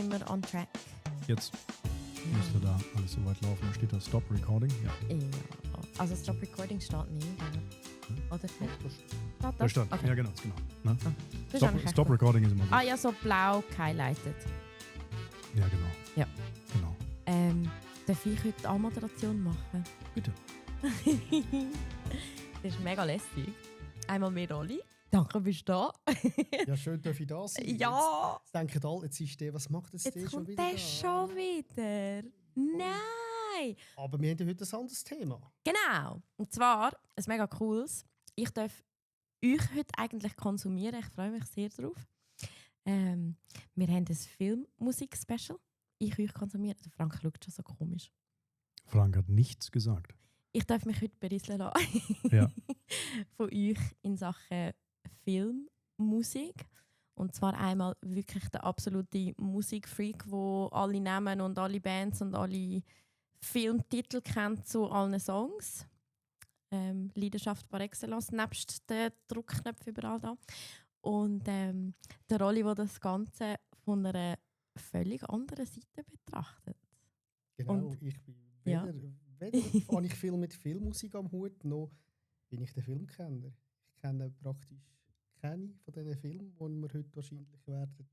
sind wir on track. Jetzt müsste da alles soweit laufen. Da steht da Stop Recording. Ja. Also Stop Recording steht nicht. Oder nicht? Da Das? stand. Okay. Ja, genau. Ne? Das ist eigentlich Stop gut. Recording ist immer gut. Ah ja, so blau gehighlightet. Ja, genau. Ja. Genau. Darf ich heute Anmoderation machen? Bitte. Das ist mega lästig. Einmal mehr Rolli. Danke, bist du da. Ja, schön, dass ich da sein. Ja! Jetzt denken alle, jetzt ist der, was macht jetzt der Jetzt schon kommt wieder? der da? schon wieder. Nein! Aber wir haben ja heute ein anderes Thema. Genau. Und zwar ein mega cooles. Ich darf euch heute eigentlich konsumieren. Ich freue mich sehr drauf. Wir haben ein Filmmusik-Special. Ich euch konsumieren. Der Frank schaut schon so komisch. Frank hat nichts gesagt. Ich darf mich heute berieseln lassen. Ja. Von euch in Sachen Filmmusik. Und zwar einmal wirklich der absolute Musikfreak, wo alle Namen und alle Bands und alle Filmtitel kennt zu allen Songs. Leidenschaft par excellence, nebst den Druckknöpfen überall da. Und der Rolli, der das Ganze von einer völlig anderen Seite betrachtet. Genau, Und- ich bin ja. weder habe ich viel mit Filmmusik am Hut, noch bin ich der Filmkenner. Ich kenne praktisch keine von diesen Filmen, die wir heute wahrscheinlich werden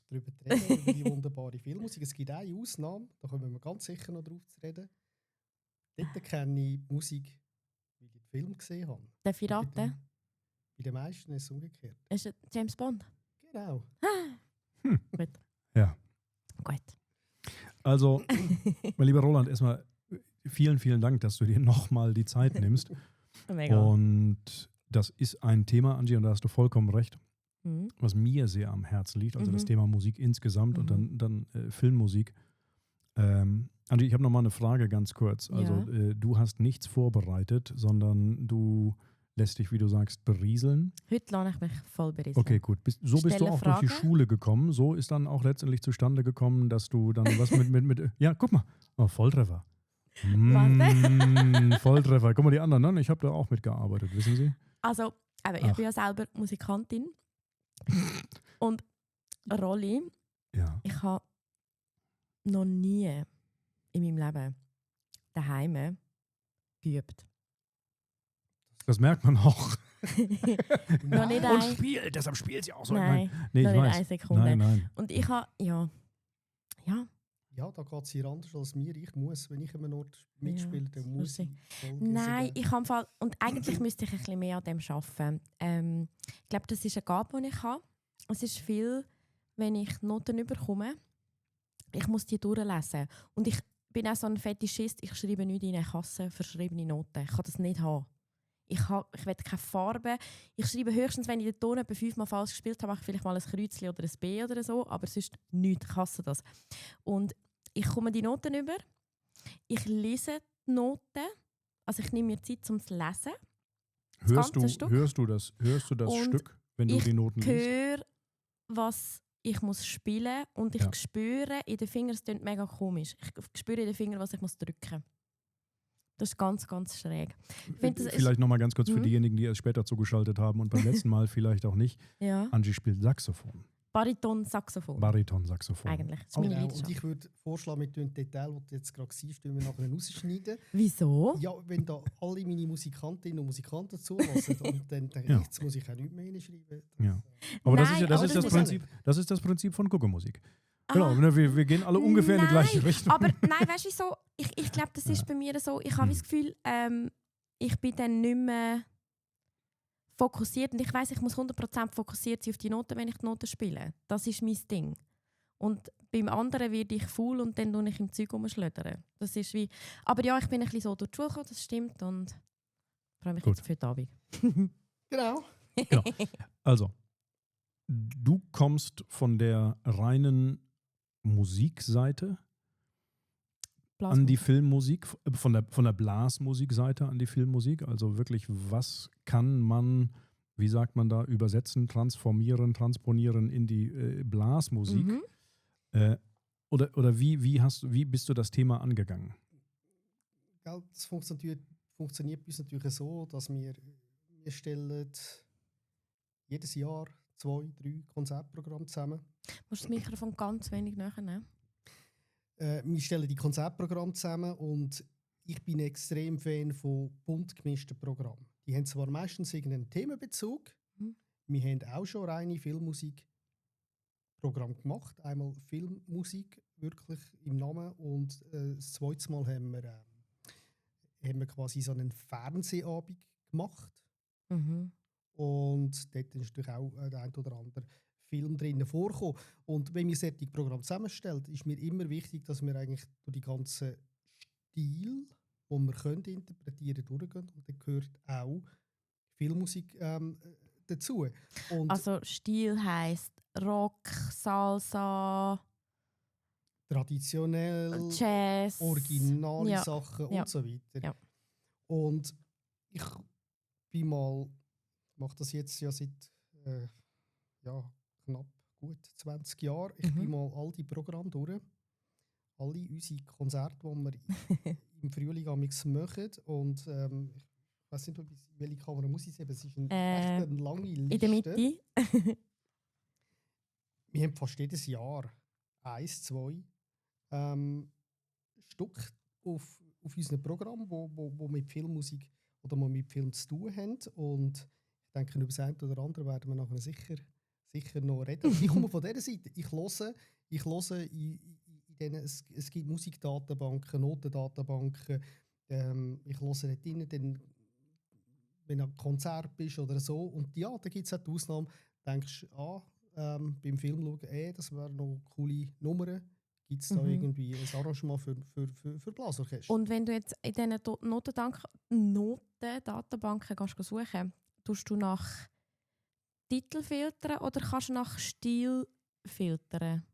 darüber reden, über die wunderbare Filmmusik. Es gibt eine Ausnahme, da kommen wir ganz sicher noch drauf zu reden. Dort kenne ich Musik, weil ich den Film gesehen habe. Darf ich raten? Bei den meisten ist es umgekehrt. Ist es James Bond? Genau. Gut. Ja. Gut. Also, mein lieber Roland, erstmal vielen, vielen Dank, dass du dir nochmal die Zeit nimmst. Mega. Und das ist ein Thema, Angie, und da hast du vollkommen recht, Mhm. was mir sehr am Herzen liegt, also das Mhm. Thema Musik insgesamt und dann Filmmusik. Angie, ich habe noch mal eine Frage ganz kurz. Also Ja. du hast nichts vorbereitet, sondern du lässt dich, wie du sagst, berieseln. Heute lasse ich mich voll berieseln. Okay, gut. Bist du Stelle auch durch die Fragen. Schule gekommen. So ist dann auch letztendlich zustande gekommen, dass du dann was mit ja, guck mal. Oh, Volltreffer. Volltreffer. Guck mal, die anderen, ne? Ich habe da auch mitgearbeitet, wissen Sie? Also, ich Ach. bin ja selber Musikantin. Und Rolli, Ja. ich habe noch nie in meinem Leben daheim geübt. Das merkt man auch. Noch nicht Und ein. spielt, deshalb spielt sie auch so. Nein, nee, noch ich nicht weiß. eine Sekunde. Nein. Und ich habe, ja, Ja, da geht es hier anders als mir. Ich muss, wenn ich an einem Ort mitspiele, das dann muss verstehe ich Vollgas nein, geben. ich habe im Fall, und eigentlich müsste ich ein bisschen mehr an dem arbeiten. Ich glaube, das ist eine Gabe, die ich habe. Es ist viel, wenn ich Noten bekomme, ich muss die durchlesen. Und ich bin auch so ein Fetischist, ich schreibe nicht in eine Kasse verschriebene Noten. Ich kann das nicht haben. Ich will keine Farbe. Ich schreibe höchstens, wenn ich den Ton etwa 5-mal falsch gespielt habe, mache ich vielleicht mal ein Kreuzchen oder ein B oder so, aber sonst nichts. Ich hasse das. Und ich komme die Noten über. Ich lese die Noten. Also ich nehme mir Zeit zum Lesen. Hörst ganze Stück. du das Und Stück, wenn du ich die Noten liest? höre, was ich muss spielen und ich Ja. spüre in den Fingern, es klingt mega komisch, ich spüre in den Fingern, was ich muss drücken. Das ist ganz, ganz schräg. Ich finde, das Vielleicht nochmal ganz kurz für Mhm. diejenigen, die es später zugeschaltet haben und beim letzten Mal vielleicht auch nicht. ja, Angie spielt Saxophon, Bariton-Saxophon. Bariton-Saxophon. Eigentlich. Das ist meine Genau. Und Leidenschaft. ich würde vorschlagen, mit dem Detail, das du jetzt gerade siehst, wir nachher rausschneiden. Wieso? Ja, wenn da alle meine Musikantinnen und Musikanten zulassen, und dann denke Ja. ich, jetzt muss ich auch nichts mehr hinschreiben. Ja. Aber das ist, Nein, ja, das, aber ist das das, ist- Prinzip, das ist das Prinzip von Gucke-Musik. Ah, Genau, ne, wir gehen alle ungefähr in die gleiche nein, Richtung. Aber nein, weißt du so, ich glaube, das ist bei mir so, ich habe das Gefühl, ich bin dann nicht mehr fokussiert und ich weiß, ich muss 100% fokussiert sein auf die Noten, wenn ich die Noten spiele. Das ist mein Ding. Und beim anderen werde ich faul und dann tue ich im Zeug rumschlödern. Das ist wie, aber ja, ich bin ein bisschen so durch die Schule gekommen, das stimmt und freue mich Gut. jetzt für den Abend. Genau. Genau. Also, du kommst von der reinen Musikseite an die Filmmusik, von der Blasmusikseite an die Filmmusik. Also wirklich, was kann man, wie sagt man da, übersetzen, transformieren, transponieren in die Blasmusik? Mhm. Oder wie bist du das Thema angegangen? Gell, das funktioniert bei uns natürlich so, dass wir stellen jedes Jahr 2, 3 Konzertprogramme zusammen. Musst du das Mikrofon ganz wenig näher nehmen? Wir stellen die Konzertprogramme zusammen und ich bin extrem Fan von bunt gemischten Programmen. Die haben zwar meistens irgendeinen Themenbezug. Wir haben auch schon reine Filmmusikprogramme gemacht. Einmal Filmmusik wirklich im Namen und das zweite Mal haben wir quasi so einen Fernsehabend gemacht. Mhm. Und dort ist natürlich auch der ein oder andere Film drinnen vorkommen. Und wenn wir solche Programme zusammenstellen, ist mir immer wichtig, dass wir eigentlich durch die ganzen Stil, die wir können interpretieren, durchgehen. Und dann gehört auch Filmmusik dazu. Und Also Stil heisst Rock, Salsa, traditionell, Jazz, originale ja. Sachen Ja. und so weiter. Ja. Und ich mache das jetzt ja seit knapp gut 20 Jahren. Ich bin mal all die Programme durch. Alle unsere Konzerte, die wir im Frühling machen. Und ich weiß nicht, welche Kamera muss ich sehen. Es ist echt eine lange Liste. In der Mitte. Wir haben fast jedes Jahr 1, 2 Stück auf unserem Programm, wo mit Filmmusik oder mit Film zu tun haben. Und ich denke, über das eine oder andere werden wir nachher sicher noch reden. Ich komme von dieser Seite. Ich höre es gibt Musikdatenbanken, Notendatenbanken. Ich höre dort rein, wenn du am Konzert bist oder so. Und ja, da gibt es auch die Ausnahme. Denkst du, beim Film schauen, das wäre noch eine coole Nummer. Gibt es da irgendwie ein Arrangement für Blasorchester? Und wenn du jetzt in diesen Notendatenbanken gehst suchen, tust du nach Titel filtern oder kannst du nach Stil filtern,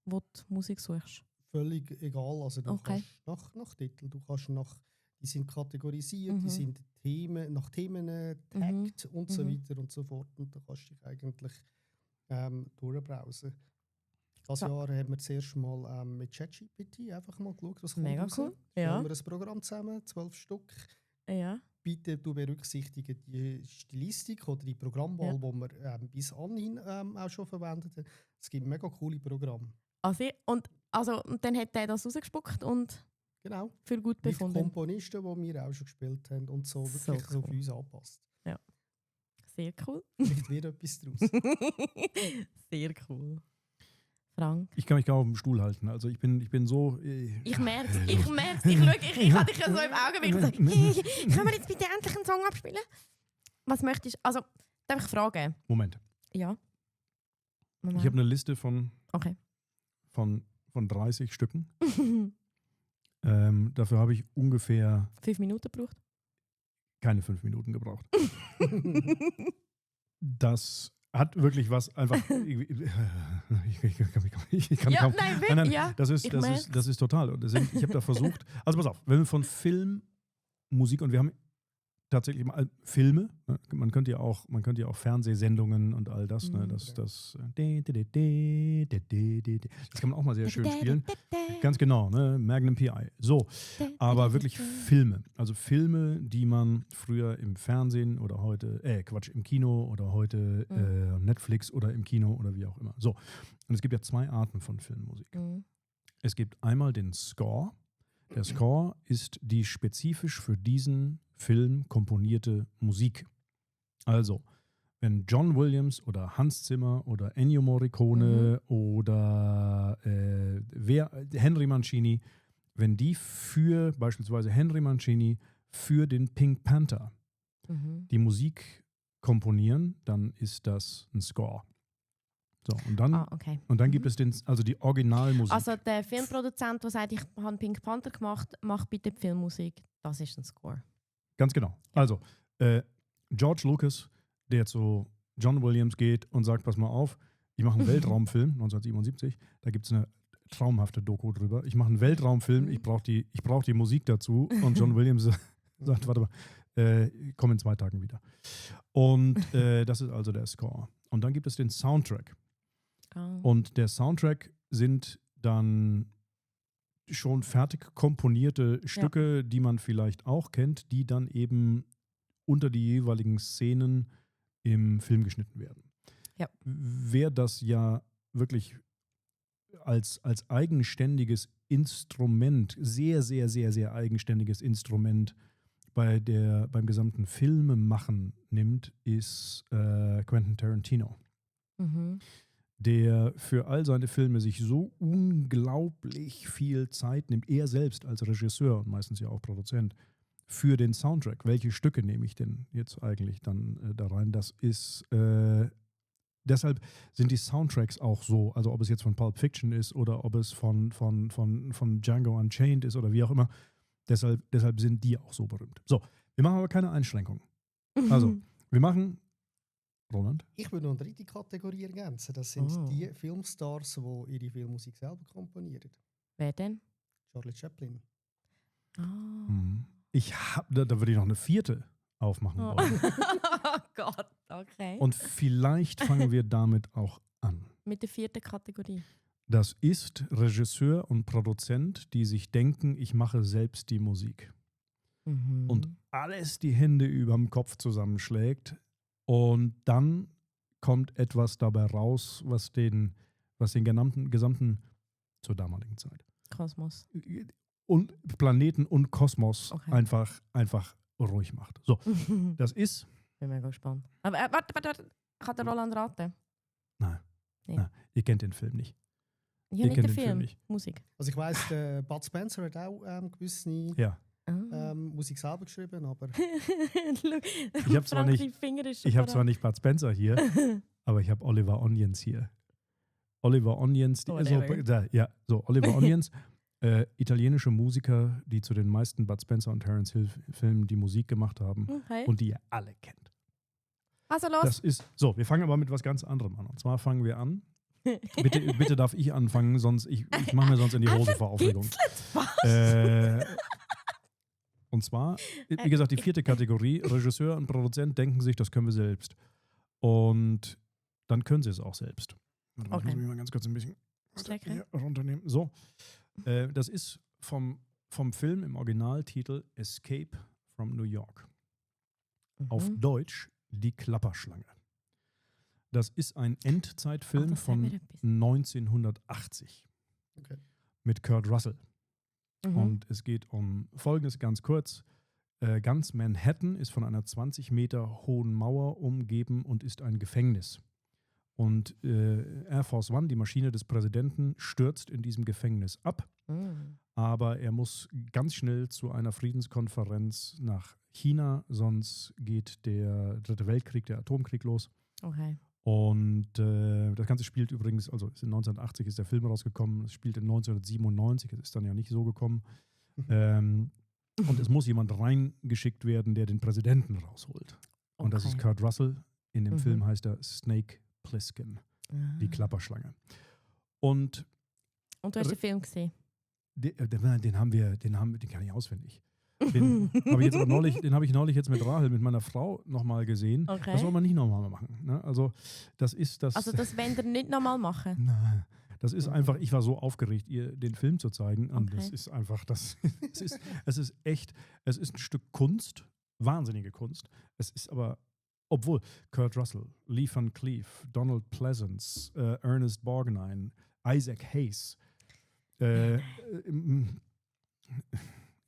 wo du Musik suchst? Völlig egal. Also du kannst nach Titel, die sind kategorisiert, die sind nach Themen tagged und so weiter und so fort. Und da kannst du dich eigentlich durchbrowsen. Das Jahr haben wir zuerst mal mit ChatGPT einfach mal geschaut, was kommt Mega raus. cool. Ja. Ja. Haben wir ein Programm zusammen, 12 Stück. Ja. Bitte berücksichtige die Stilistik oder die Programmwahl, die wir bis anhin auch schon verwendet haben. Es gibt mega coole Programme. Und dann hat er das rausgespuckt und für gut befunden. Mit Komponisten, die wir auch schon gespielt haben und so wirklich so für uns anpasst. Ja. Sehr cool. Vielleicht wird etwas daraus. Sehr cool. Frank? Ich kann mich gar auf dem Stuhl halten. Also ich bin so... Ich merke es. Ich habe dich ja so im Augenblick gesagt, können wir jetzt bitte endlich einen Song abspielen? Was möchtest du? Also, darf ich fragen? Moment. Ja. Ich habe eine Liste von 30 Stücken. Dafür habe ich ungefähr 5 Minuten gebraucht? Keine 5 Minuten gebraucht. Das hat wirklich was einfach. Ich kann kaum. Nein, das ist total. Und ich habe da versucht. Also pass auf, wenn wir von Film, Musik und wir haben tatsächlich mal Filme. Ne? Man könnte ja auch Fernsehsendungen und all das. Ne? Das kann man auch mal sehr schön spielen. Ganz genau, ne? Magnum P.I. So, aber wirklich Filme. Also Filme, die man früher im Fernsehen oder heute, im Kino oder heute Netflix oder im Kino oder wie auch immer. So, und es gibt ja 2 Arten von Filmmusik. Es gibt einmal den Score. Der Score ist die spezifisch für diesen Film komponierte Musik. Also, wenn John Williams oder Hans Zimmer oder Ennio Morricone oder Henry Mancini, wenn die beispielsweise Henry Mancini für den Pink Panther die Musik komponieren, dann ist das ein Score. So, und dann gibt es die Originalmusik. Also der Filmproduzent, der sagt, ich habe Pink Panther gemacht, mach bitte die Filmmusik, das ist ein Score. Ganz genau. Also, George Lucas, der zu John Williams geht und sagt, pass mal auf, ich mache einen Weltraumfilm, 1977, da gibt es eine traumhafte Doku drüber. Ich mache einen Weltraumfilm, ich brauch die Musik dazu. Und John Williams sagt, warte mal, komm in 2 Tagen wieder. Und das ist also der Score. Und dann gibt es den Soundtrack. Und der Soundtrack sind dann schon fertig komponierte Stücke, die man vielleicht auch kennt, die dann eben unter die jeweiligen Szenen im Film geschnitten werden. Ja. Wer das ja wirklich als eigenständiges Instrument, sehr, sehr, sehr, sehr eigenständiges Instrument beim gesamten Filmemachen nimmt, ist Quentin Tarantino, der für all seine Filme sich so unglaublich viel Zeit nimmt, er selbst als Regisseur und meistens ja auch Produzent, für den Soundtrack. Welche Stücke nehme ich denn jetzt eigentlich dann da rein? Das ist deshalb sind die Soundtracks auch so, also ob es jetzt von Pulp Fiction ist oder ob es von Django Unchained ist oder wie auch immer, deshalb sind die auch so berühmt. So, wir machen aber keine Einschränkungen. Also, wir machen, Roland? Ich würde noch eine dritte Kategorie ergänzen. Das sind die Filmstars, die ihre Filmmusik selber komponieren. Wer denn? Charlie Chaplin. Da würde ich noch eine vierte aufmachen wollen. Oh Gott, okay. Und vielleicht fangen wir damit auch an. Mit der vierten Kategorie. Das ist Regisseur und Produzent, die sich denken, ich mache selbst die Musik. Und alles die Hände überm Kopf zusammenschlägt. Und dann kommt etwas dabei raus, was den gesamten zur damaligen Zeit Kosmos. und Planeten und Kosmos einfach ruhig macht. So, das ist. Bin mega gespannt. Aber warte. Kann der Roland raten? Nein. Nee. Nein. Ihr kennt den Film nicht. Ja, nicht den Film nicht. Musik. Also ich weiss, Bud Spencer hat auch gewisse Musik selber geschrieben, aber ich habe zwar nicht Bud Spencer hier, aber ich habe Oliver Onions hier. Oliver Onions, Oliver Onions, italienische Musiker, die zu den meisten Bud Spencer und Terence Hill Filmen die Musik gemacht haben und die ihr alle kennt. Also los. Das ist so. Wir fangen aber mit was ganz anderem an. Und zwar fangen wir an. Bitte darf ich anfangen, sonst ich mache mir sonst in die Hose vor Aufregung. Und zwar, wie gesagt, die vierte Kategorie, Regisseur und Produzent denken sich, das können wir selbst. Und dann können sie es auch selbst. Warte mal, ich muss mich mal ganz kurz ein bisschen hier runternehmen. So, das ist vom Film im Originaltitel Escape from New York. Auf Deutsch Die Klapperschlange. Das ist ein Endzeitfilm von 1980 mit Kurt Russell. Und es geht um Folgendes ganz kurz. Ganz Manhattan ist von einer 20 Meter hohen Mauer umgeben und ist ein Gefängnis. Und Air Force One, die Maschine des Präsidenten, stürzt in diesem Gefängnis ab. Aber er muss ganz schnell zu einer Friedenskonferenz nach China, sonst geht der Dritte Weltkrieg, der Atomkrieg los. Okay. Und das Ganze spielt übrigens, also in 1980 ist der Film rausgekommen, es spielt in 1997, es ist dann ja nicht so gekommen. Und es muss jemand reingeschickt werden, der den Präsidenten rausholt. Und das ist Kurt Russell. In dem Film heißt er Snake Plissken, die Klapperschlange. Und du hast den Film gesehen? Den kann ich auswendig. Den habe ich neulich jetzt mit Rahel, mit meiner Frau, nochmal gesehen. Okay. Das soll man nicht nochmal machen. Ne? Also das ist das. Also das wollen wir nicht nochmal machen? Nein. Das ist einfach, ich war so aufgeregt, ihr den Film zu zeigen. Und das ist einfach, es ist ein Stück Kunst, wahnsinnige Kunst. Es ist aber, obwohl Kurt Russell, Lee Van Cleef, Donald Pleasence, Ernest Borgnine, Isaac Hayes,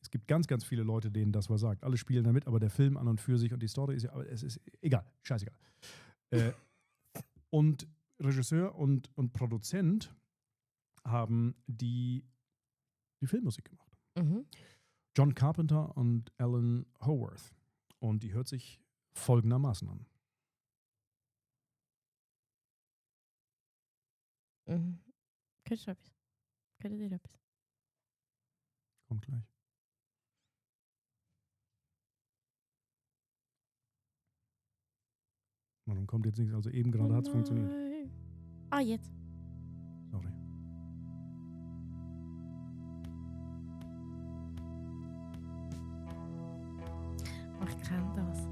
es gibt ganz, ganz viele Leute, denen das was sagt. Alle spielen damit, aber der Film an und für sich und die Story ist ja, aber es ist egal, scheißegal. Und Regisseur und Produzent haben die Filmmusik gemacht. John Carpenter und Alan Howarth. Und die hört sich folgendermaßen an. Könntest du etwas? Könnt ihr etwas? Kommt gleich. Warum kommt jetzt nichts? Also eben gerade hat es funktioniert. Ah, jetzt. Sorry. Ach, ich kenne das.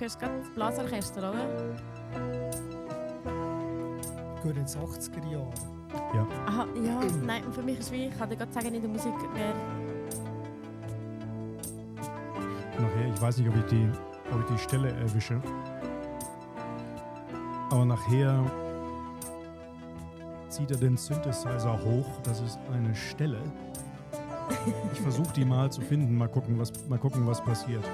hörst gerade das Blasorchester, oder? Ich höre jetzt 80er Jahre. Ja. Aha, ja, nein, für mich ist es wie, ich kann dir gerade sagen, in der Musik wäre... Nachher, ich weiß nicht, ob ich die Stelle erwische. Aber nachher zieht er den Synthesizer hoch. Das ist eine Stelle. Ich versuche die mal zu finden. Mal gucken, was passiert.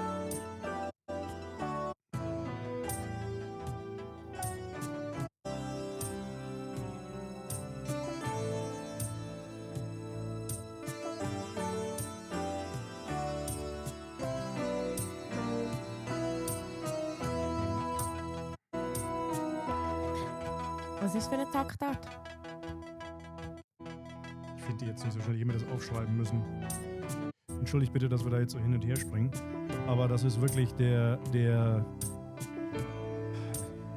Was ist für eine Taktart? Ich finde die jetzt nicht so schnell. Ich hätte mir das aufschreiben müssen. Entschuldigt bitte, dass wir da jetzt so hin und her springen. Aber das ist wirklich der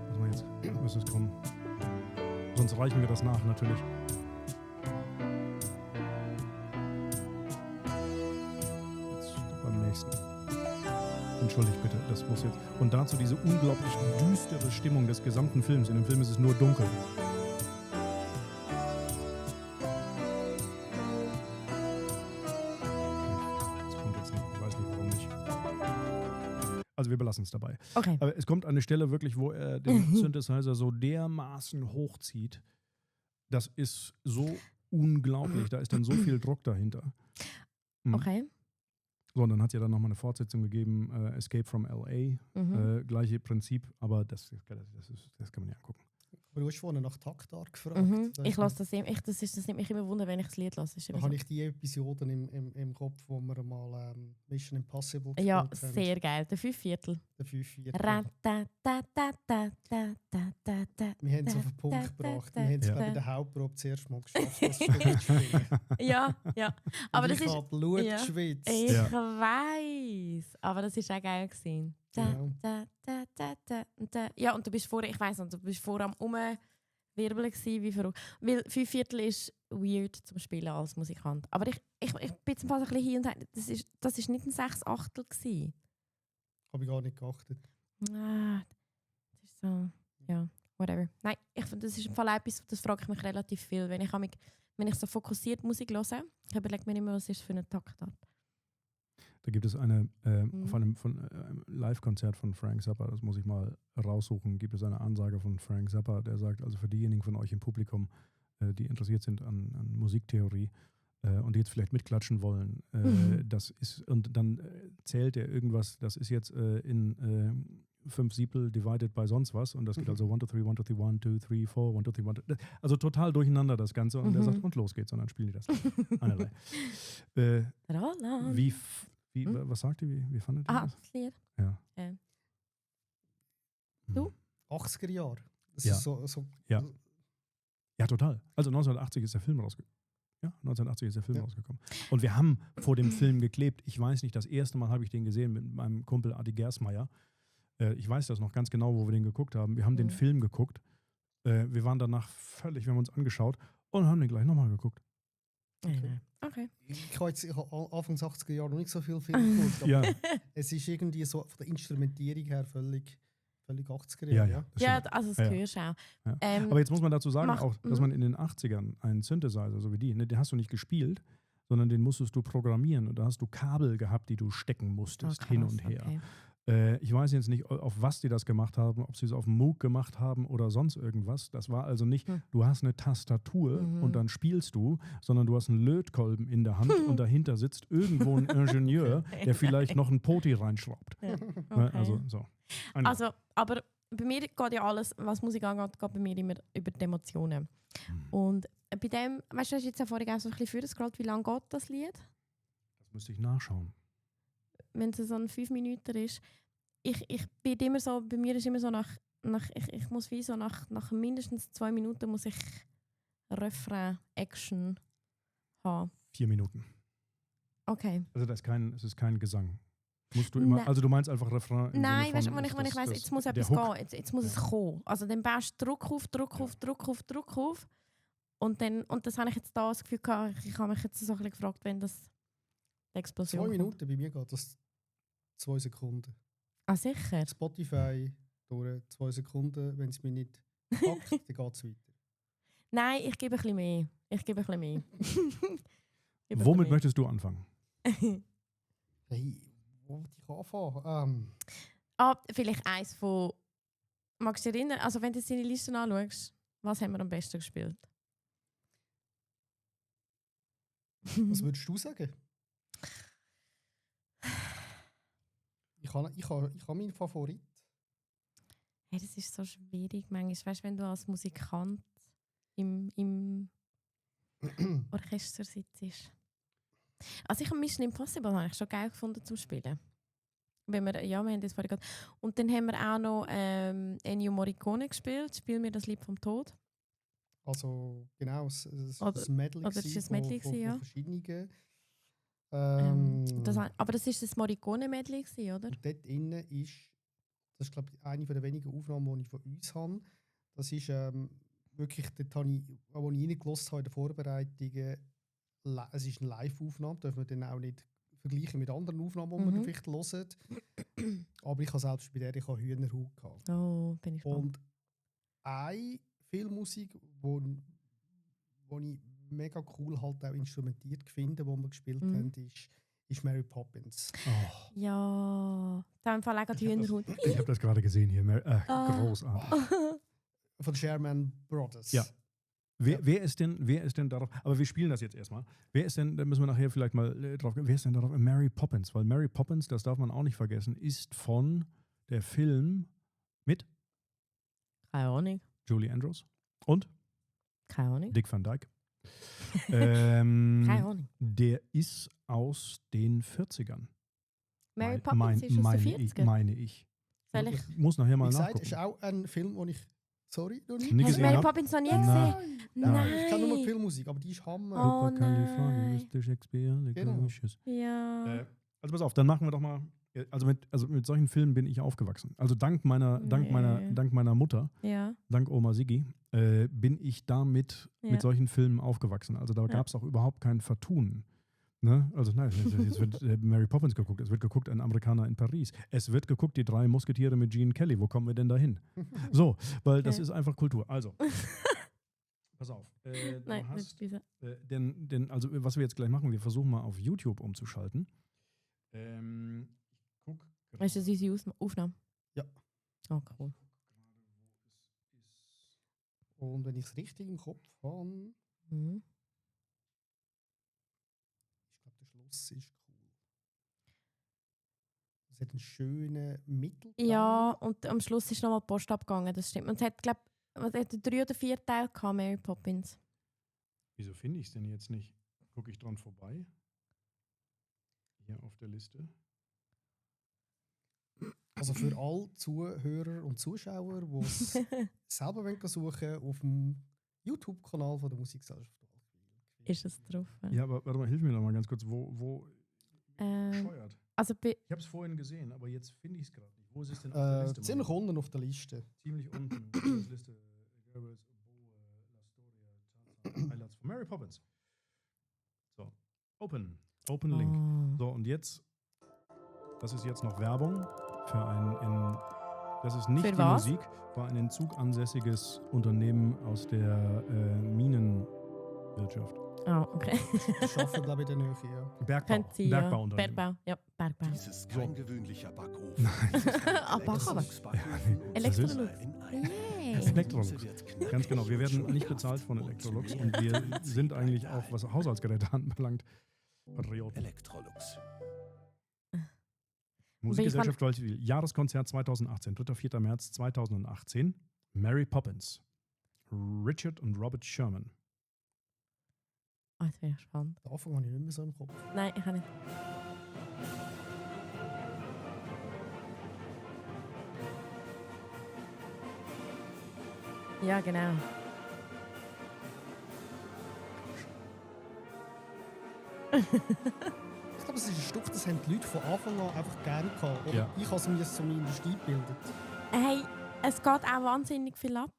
was mal jetzt? Müsste es kommen. Sonst reichen wir das nach, natürlich. Jetzt beim nächsten. Entschuldigt bitte, das muss jetzt. Und dazu diese unglaublich düstere Stimmung des gesamten Films. In dem Film ist es nur dunkel. Das kommt jetzt nicht. Ich weiß nicht, warum nicht. Also wir belassen es dabei. Okay. Aber es kommt eine Stelle wirklich, wo er den Synthesizer so dermaßen hochzieht. Das ist so unglaublich. Da ist dann so viel Druck dahinter. Okay. So, und dann hat es ja dann nochmal eine Fortsetzung gegeben, Escape from L.A., gleiche Prinzip, aber das kann man ja angucken. Aber du hast vorhin nach Taktart gefragt. Ich lasse das immer, das nimmt mich immer wunder, wenn ich das Lied lasse. Da habe ich die Episoden im Kopf, wo wir mal Mission Impossible gespielt Ja, haben. sehr geil. Der 5/4. Der 5/4. Wir Wir haben es auf den Punkt gebracht. Wir haben es bei der Hauptprobe zuerst mal geschafft, das Spiel zu spielen. Ja. Aber Und das ich ist... habe Blut ja. geschwitzt. Ich weiss. Aber das war auch geil gewesen. Ja, und du bist vorher, ich weiss noch, du bist vorher am Umwirbeln gewesen, wie verrückt. Weil 5/4 ist weird zum Spielen als Musikant. Aber ich bin jetzt fast ein bisschen hier und her. Das ist nicht ein 6/8 gewesen. Habe ich gar nicht geachtet. Das ist so, ja, whatever. Nein, ich finde, das ist im Fall etwas, das frage ich mich relativ viel. Wenn ich so fokussiert Musik höre, ich überlege mir immer, was ist für eine Taktart. Da gibt es auf einem Live-Konzert von Frank Zappa, das muss ich mal raussuchen, gibt es eine Ansage von Frank Zappa, der sagt, also für diejenigen von euch im Publikum, die interessiert sind an Musiktheorie und die jetzt vielleicht mitklatschen wollen, das ist, und dann zählt er irgendwas, das ist jetzt in 5/7 divided by sonst was und das geht also 1, 2, 3, 1, 2, 3, 1, 2, 3, 4, 1, 2, 3, 1, 2, also total durcheinander das Ganze und er sagt, und los geht's und dann spielen die das. Einerlei. Was sagt ihr? Wie fandet ihr das? Das Lied. Ja. Du? 80er Jahre. Das Ja. ist so Ja. Ja, total. Also 1980 ist der Film rausgekommen. Ja, 1980 ist der Film rausgekommen. Und wir haben vor dem Film geklebt. Ich weiß nicht, das erste Mal habe ich den gesehen mit meinem Kumpel Adi Gersmeyer. Ich weiß das noch ganz genau, wo wir den geguckt haben. Wir haben den Film geguckt. Wir waren danach wir haben uns angeschaut und haben den gleich nochmal geguckt. Okay. Ich habe Anfangs 80er Jahre noch nicht so viel Film geguckt, aber Ja, es ist irgendwie so von der Instrumentierung her völlig 80er ja, Jahre. ja. Ja, also das Ja. hörst du auch. Ja. Aber jetzt muss man dazu sagen, Macht- auch, dass man in den 80ern einen Synthesizer, so wie die, ne, den hast du nicht gespielt, sondern den musstest du programmieren und da hast du Kabel gehabt, die du stecken musstest, hin und her. Okay. Ich weiß jetzt nicht, auf was die das gemacht haben, ob sie es auf dem Moog gemacht haben oder sonst irgendwas. Das war also nicht, du hast eine Tastatur und dann spielst du, sondern du hast einen Lötkolben in der Hand und dahinter sitzt irgendwo ein Ingenieur, der vielleicht noch einen Poti reinschraubt. Ja. Ne, also so. Also, aber bei mir geht ja alles, was Musik angeht, geht bei mir immer über die Emotionen. Und bei dem, weißt du, hast jetzt ja vorhin auch so ein bisschen vorgescrollt, wie lange geht das Lied? Das müsste ich nachschauen. Wenn es so ein 5 Minuten ist. Ich bin immer so, bei mir ist immer so ich muss wie so nach mindestens 2 Minuten muss ich Refrain, Action haben. 4 Minuten. Okay. Also es ist kein Gesang. Musst du immer, Nein. also du meinst einfach Refrain im Nein, Sinne weißt du, von, wenn ich weiss, jetzt muss der etwas Hook. gehen, jetzt muss es kommen. Also dann baust du Druck auf. Und das habe ich jetzt da das Gefühl gehabt, ich habe mich jetzt so ein bisschen gefragt, wenn das die Explosion 2 kommt. Minuten, bei mir geht das 2 Sekunden. Ah, sicher? Spotify durch 2 Sekunden, wenn es mich nicht packt, dann geht es weiter. Nein, ich gebe ein bisschen mehr. Womit möchtest du anfangen? Hey, wo will ich anfangen? Vielleicht eins von... Magst du dich erinnern, also wenn du seine Liste anschaust, was haben wir am besten gespielt? Was würdest du sagen? Ich habe meinen Favorit. Hey, das ist so schwierig manchmal. Weißt du, wenn du als Musikant im Orchester sitzt. Also ich habe Mission Impossible habe ich schon geil gefunden zum Spielen. Wir haben das vorhin gehabt. Und dann haben wir auch noch Ennio Morricone gespielt, «Spiel mir das Lied vom Tod». Also genau, das Oder Medley das ist das Medley, ja. verschiedenen. Aber das ist das Morricone-Medley, oder? Und dort innen das ist glaube ich eine der wenigen Aufnahmen, die ich von uns habe. Das ist wirklich, dort habe ich, als ich reingelassen habe in den Vorbereitungen, es ist eine Live-Aufnahme, darf man dann auch nicht vergleichen mit anderen Aufnahmen, die man vielleicht hört. Aber ich habe selbst bei der Hühnerhaut gehabt. Oh, bin ich gespannt. Und eine Filmmusik, wo ich mega cool halt auch instrumentiert finde, wo wir gespielt haben, ist Mary Poppins. Oh. Ja, da im Fall auch die Hühnerhaut. Ich habe das gerade gesehen hier. Großartig. Von Sherman Brothers. Ja. Wer ist denn darauf? Aber wir spielen das jetzt erstmal. Wer ist denn, da müssen wir nachher vielleicht mal drauf gehen, wer ist denn darauf? Mary Poppins. Weil Mary Poppins, das darf man auch nicht vergessen, ist von der Film mit Keine Ahnung. Julie Andrews und Keine Ahnung. Dick Van Dyke. Keine Ahnung. Der ist aus den 40ern. Mary Poppins ist aus den 40ern? Meine ich. Soll ich? Muss nachher mal Wie gesagt, nachgucken. ist auch ein Film, den ich... Sorry, noch nicht. Hast du Mary Poppins noch nie gesehen? Nein. Ich kenne nur die Filmmusik, aber die ist Hammer. Oh nein. Shakespeare. Genau. Ja. Also pass auf, dann machen wir doch mal. Also mit solchen Filmen bin ich aufgewachsen. Also dank meiner Mutter, Ja. dank Oma Siggi, bin ich damit mit solchen Filmen aufgewachsen. Also da gab es auch überhaupt kein Vertun. Ne? Also nein, jetzt wird Mary Poppins geguckt, es wird geguckt, ein Amerikaner in Paris. Es wird geguckt, die 3 Musketiere mit Gene Kelly. Wo kommen wir denn da hin? So, weil das ist einfach Kultur. Also, pass auf. Nein, also was wir jetzt gleich machen, wir versuchen mal auf YouTube umzuschalten. Ich guck. Weißt du, das ist unsere Aufnahme? Ja. Oh, cool. Und wenn ich es richtig im Kopf habe... Der Schluss ist cool. Es hat einen schönen Mittelteil. Ja, und am Schluss ist nochmal die Post abgegangen, das stimmt. Und es hat, glaube ich, 3 oder 4 Teile gehabt, Mary Poppins. Wieso finde ich es denn jetzt nicht? Gucke ich dran vorbei? Hier auf der Liste. Also für alle Zuhörer und Zuschauer, die es selber suchen wollen, auf dem YouTube-Kanal von der Musikgesellschaft. Ist es drauf? Ja, aber warte mal, hilf mir noch mal ganz kurz. Wo bescheuert? Also ich habe es vorhin gesehen, aber jetzt finde ich es gerade nicht. Wo ist es denn auf der Liste? Ziemlich unten auf der Liste. Ziemlich unten auf der Liste. Highlights von Mary Poppins. So, Open Link. So, und jetzt, das ist jetzt noch Werbung für das ist nicht die Musik, war ein in Zug ansässiges Unternehmen aus der Minenwirtschaft. Ah, okay. Ich arbeite, glaube ich, in der Nähe, ja. Bergbauunternehmen. Bergbau. Dies ist kein gewöhnlicher Backofen. Backofen. Elektrolux. Elektrolux. Ganz genau. Wir werden nicht bezahlt von Elektrolux und wir sind eigentlich auch, was Haushaltsgeräte anbelangt, Patrioten. Elektrolux. Musikgesellschaft Royal Jahreskonzert 2018, 3. 4. März 2018. Mary Poppins. Richard und Robert Sherman. Oh, das wäre spannend. Den Anfang habe ich nicht mehr so im Kopf. Nein, ich habe nicht. Ja, genau. Ich glaube, es ist ein Stück, das haben die Leute von Anfang an einfach gerne gehabt. Oder ich habe es mir so in der Stil gebildet. Hey, es geht auch wahnsinnig viel ab.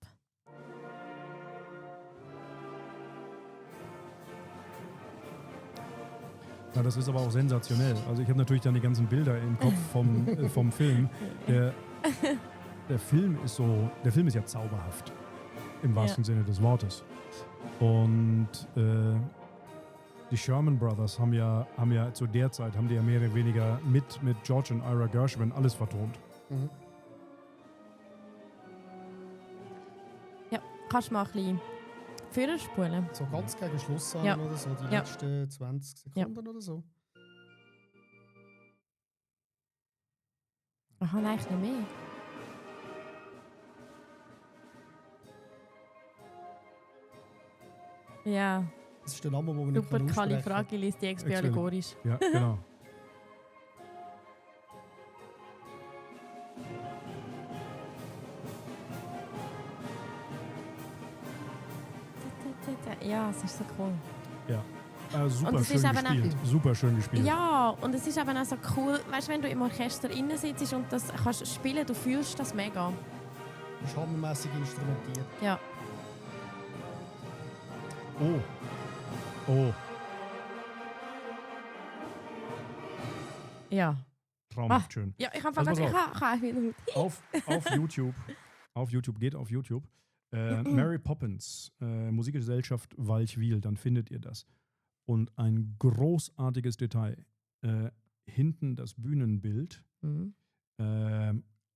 Ja, das ist aber auch sensationell. Also ich habe natürlich dann die ganzen Bilder im Kopf vom Film. Der Film ist ja zauberhaft. Im wahrsten Sinne des Wortes. Und die Sherman Brothers haben ja zu der Zeit, haben die ja mehr oder weniger mit George und Ira Gershwin alles vertont. Mhm. Ja, kannst du mal ein bisschen vorspulen? So ganz gegen Schluss an Ja. oder so, die Ja. letzten 20 Sekunden oder so. Aha, nein, nicht mehr. Ja, Das ist der Name, den wir nicht super aussprechen können. Califragilisticexpialidocious. Ja, genau. Ja, es ist so cool. Ja. Und Super es schön ist eben gespielt. Super schön gespielt. Ja, und es ist eben auch so cool, weißt du, wenn du im Orchester innen sitzt und das kannst spielen, du fühlst das mega. Ist hammermässig instrumentiert. Ja. Oh. Ja. Traumhaft schön. Ja, ich habe Also vergessen, pass ich kann wieder. Auf YouTube. Mary Poppins, Musikgesellschaft Walchwil, dann findet ihr das. Und ein großartiges Detail. Hinten das Bühnenbild Mhm.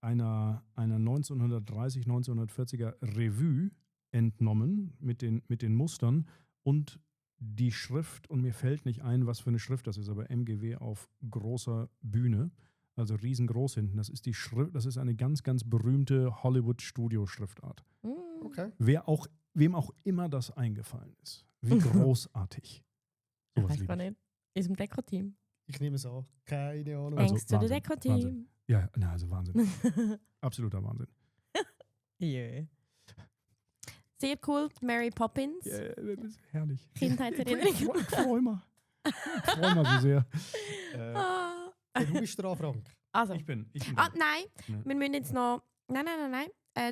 einer 1930, 1940er Revue entnommen mit den Mustern und die Schrift, und mir fällt nicht ein, was für eine Schrift das ist, aber MGW auf großer Bühne, also riesengroß hinten. Das ist die Schrift, das ist eine ganz, ganz berühmte Hollywood-Studio-Schriftart. Mhm. Okay. Wem auch immer das eingefallen ist. Wie großartig. Ich Sowas weiß liebe gar ich. nicht. Ist im Deko-Team. Ich nehme es an. Keine Ahnung. Also, Ängst zu der Wahnsinn, Deko-Team. Ja, na, also Wahnsinn. Absoluter Wahnsinn. Yeah. Sehr cool. Mary Poppins. Herrlich. Kindheitserinnerung. Ich freue mich. Ich freue mich so sehr. Ah. Du bist dran, Frank. Also. Ich bin Nein. Ja. Wir müssen jetzt noch. Nein.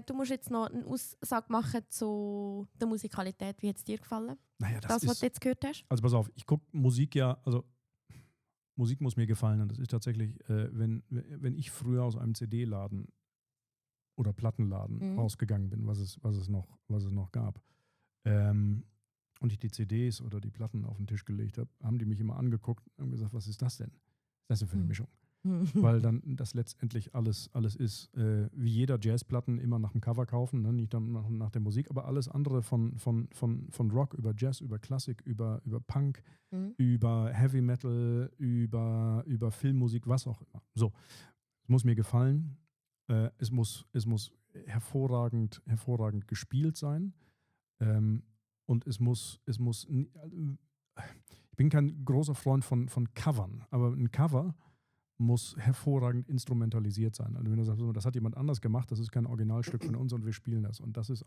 Du musst jetzt noch eine Aussage machen zu der Musikalität. Wie hat es dir gefallen? Naja, Das, was du jetzt gehört hast? Also pass auf, ich gucke Musik ja, also Musik muss mir gefallen und das ist tatsächlich, wenn ich früher aus einem CD-Laden oder Plattenladen rausgegangen bin, was es noch gab, und ich die CDs oder die Platten auf den Tisch gelegt habe, haben die mich immer angeguckt und haben gesagt, was ist das denn? Was ist das denn für eine Mischung? Weil dann das letztendlich alles ist, wie jeder Jazzplatten immer nach dem Cover kaufen, ne? Nicht dann nach der Musik, aber alles andere von Rock über Jazz, über Klassik, über Punk, über Heavy Metal, über Filmmusik, was auch immer. So, es muss mir gefallen, es muss hervorragend gespielt sein, und es muss ich bin kein großer Freund von Covern, aber ein Cover muss hervorragend instrumentalisiert sein. Also wenn du sagst, das hat jemand anders gemacht, das ist kein Originalstück von uns und wir spielen das. Und das ist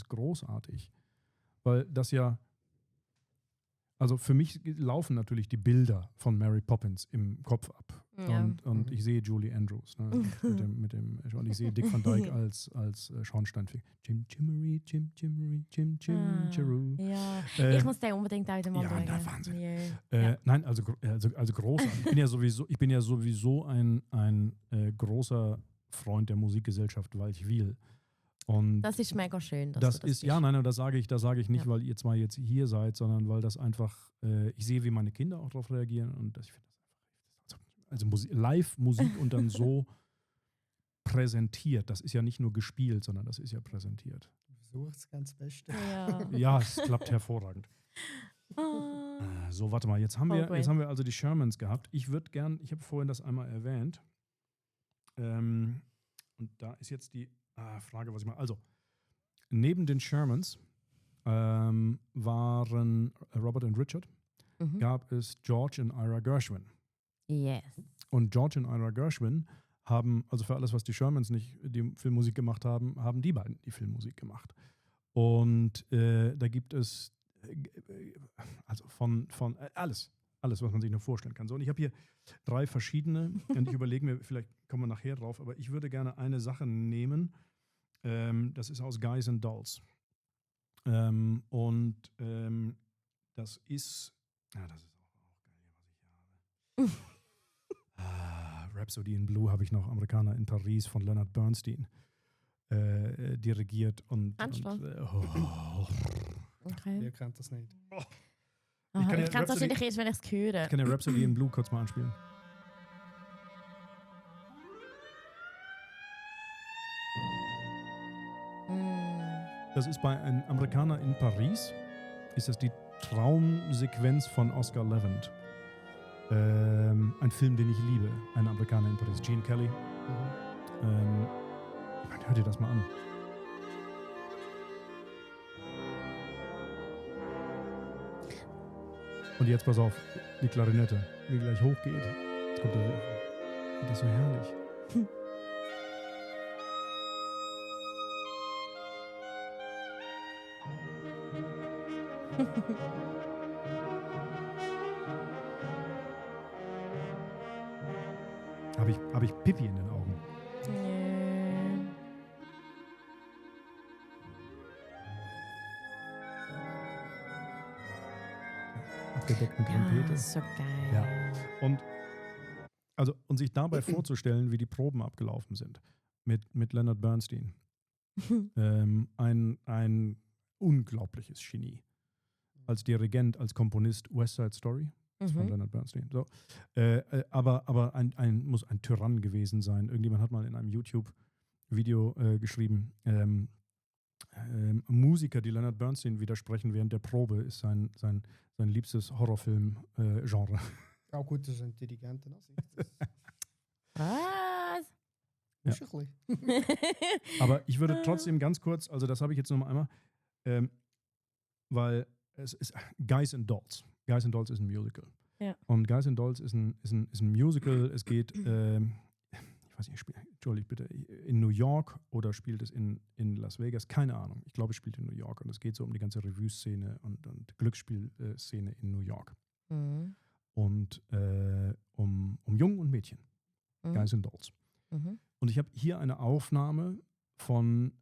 großartig. Weil das ja, also für mich laufen natürlich die Bilder von Mary Poppins im Kopf ab. Ja. Und ich sehe Julie Andrews, ne, und ich sehe Dick Van Dyke als Schornsteinfeger. Jim Jimmery, Jim Chiru. Ja, ich muss den unbedingt auch wieder mal schauen. Ja, Wahnsinn. Yeah. Nein, also großartig. Ich bin ja sowieso ein großer Freund der Musikgesellschaft Walchwil. Und das ist mega schön. Das sage ich nicht, weil ihr zwar jetzt hier seid, sondern weil das einfach, ich sehe, wie meine Kinder auch darauf reagieren und ich finde das einfach, also Live-Musik und dann so präsentiert. Das ist ja nicht nur gespielt, sondern das ist ja präsentiert. Du versuchst ganz das Beste. Ja. Ja, es klappt hervorragend. So, warte mal, jetzt haben wir also die Shermans gehabt. Ich habe vorhin das einmal erwähnt. Und da ist jetzt die Frage, was ich mache. Also, neben den Shermans waren Robert und Richard, gab es George und Ira Gershwin. Yes. Und George und Ira Gershwin haben, also für alles, was die Shermans nicht die Filmmusik gemacht haben, haben die beiden die Filmmusik gemacht. Und da gibt es also von alles, was man sich nur vorstellen kann. So, und ich habe hier 3 verschiedene und ich überlege mir, vielleicht kommen wir nachher drauf, aber ich würde gerne eine Sache nehmen, das ist aus Guys and Dolls. Das ist auch geil, was ich Rhapsody in Blue habe ich noch, Amerikaner in Paris von Leonard Bernstein dirigiert. Okay. Wer kennt das nicht? Aha, kann ja ich kann es wahrscheinlich erst, wenn ich es höre. Ich kann ja Rhapsody in Blue kurz mal anspielen. Das ist bei einem Amerikaner in Paris, ist das die Traumsequenz von Oscar Levant. Ein Film, den ich liebe. Ein Amerikaner in Paris. Gene Kelly. Hört ihr das mal an. Und jetzt pass auf, die Klarinette, wie gleich hochgeht. Jetzt kommt das ist so herrlich. Hab ich Pipi in den Augen? Nee. Abgedeckten Ja, Trompete. so geil. Ja. Und sich dabei vorzustellen, wie die Proben abgelaufen sind. Mit Leonard Bernstein. Ein unglaubliches Genie. Als Dirigent, als Komponist West Side Story von Leonard Bernstein. So. Aber muss ein Tyrann gewesen sein. Irgendjemand hat mal in einem YouTube-Video geschrieben, Musiker, die Leonard Bernstein widersprechen während der Probe, ist sein liebstes Horrorfilm-Genre. Auch gut, das sind Dirigenten. Was? Ist ein bisschen. Aber ich würde trotzdem ganz kurz, also das habe ich jetzt noch mal einmal, weil es ist Guys and Dolls. Guys and Dolls ist ein Musical. Ja. Und Guys and Dolls ist ein Musical. Es geht, ich weiß nicht, entschuldigt bitte, in New York oder spielt es in Las Vegas? Keine Ahnung. Ich glaube, es spielt in New York. Und es geht so um die ganze Revue-Szene und Glücksspielszene in New York. Mhm. Und um Jungen und Mädchen. Guys and Dolls. Und ich habe hier eine Aufnahme von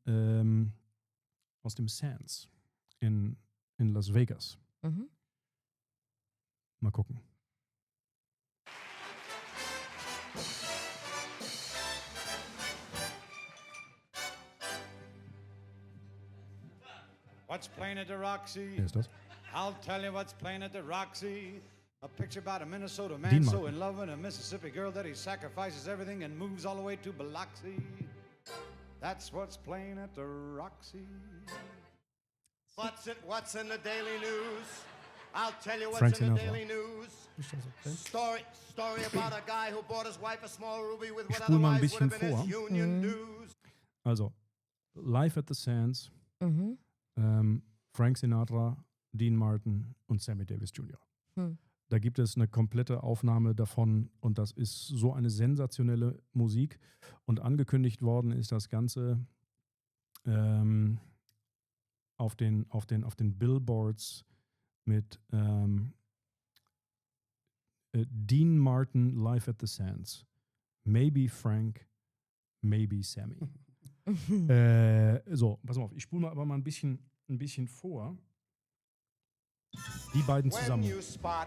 aus dem Sands in Las Vegas. Mal gucken. What's playing at the Roxy? Wer ist das? I'll tell you what's playing at the Roxy. A picture about a Minnesota man Dean so Martin. in love with a Mississippi girl that he sacrifices everything and moves all the way to Biloxi. That's what's playing at the Roxy. What's in the daily news? I'll tell you what's Frank in the Sinatra. daily news. Ist das okay? Story about a guy who bought his wife a small ruby with what spul mal ein otherwise would bisschen have been his vor. union dues. Also, Live at the Sands, Mhm. Frank Sinatra, Dean Martin und Sammy Davis Jr. Hm. Da gibt es eine komplette Aufnahme davon und das ist so eine sensationelle Musik. Und angekündigt worden ist das Ganze auf den Billboards mit Dean Martin Live at the Sands. Maybe Frank, maybe Sammy. So, pass mal auf, ich spule aber mal ein bisschen vor. Die beiden When zusammen. you spot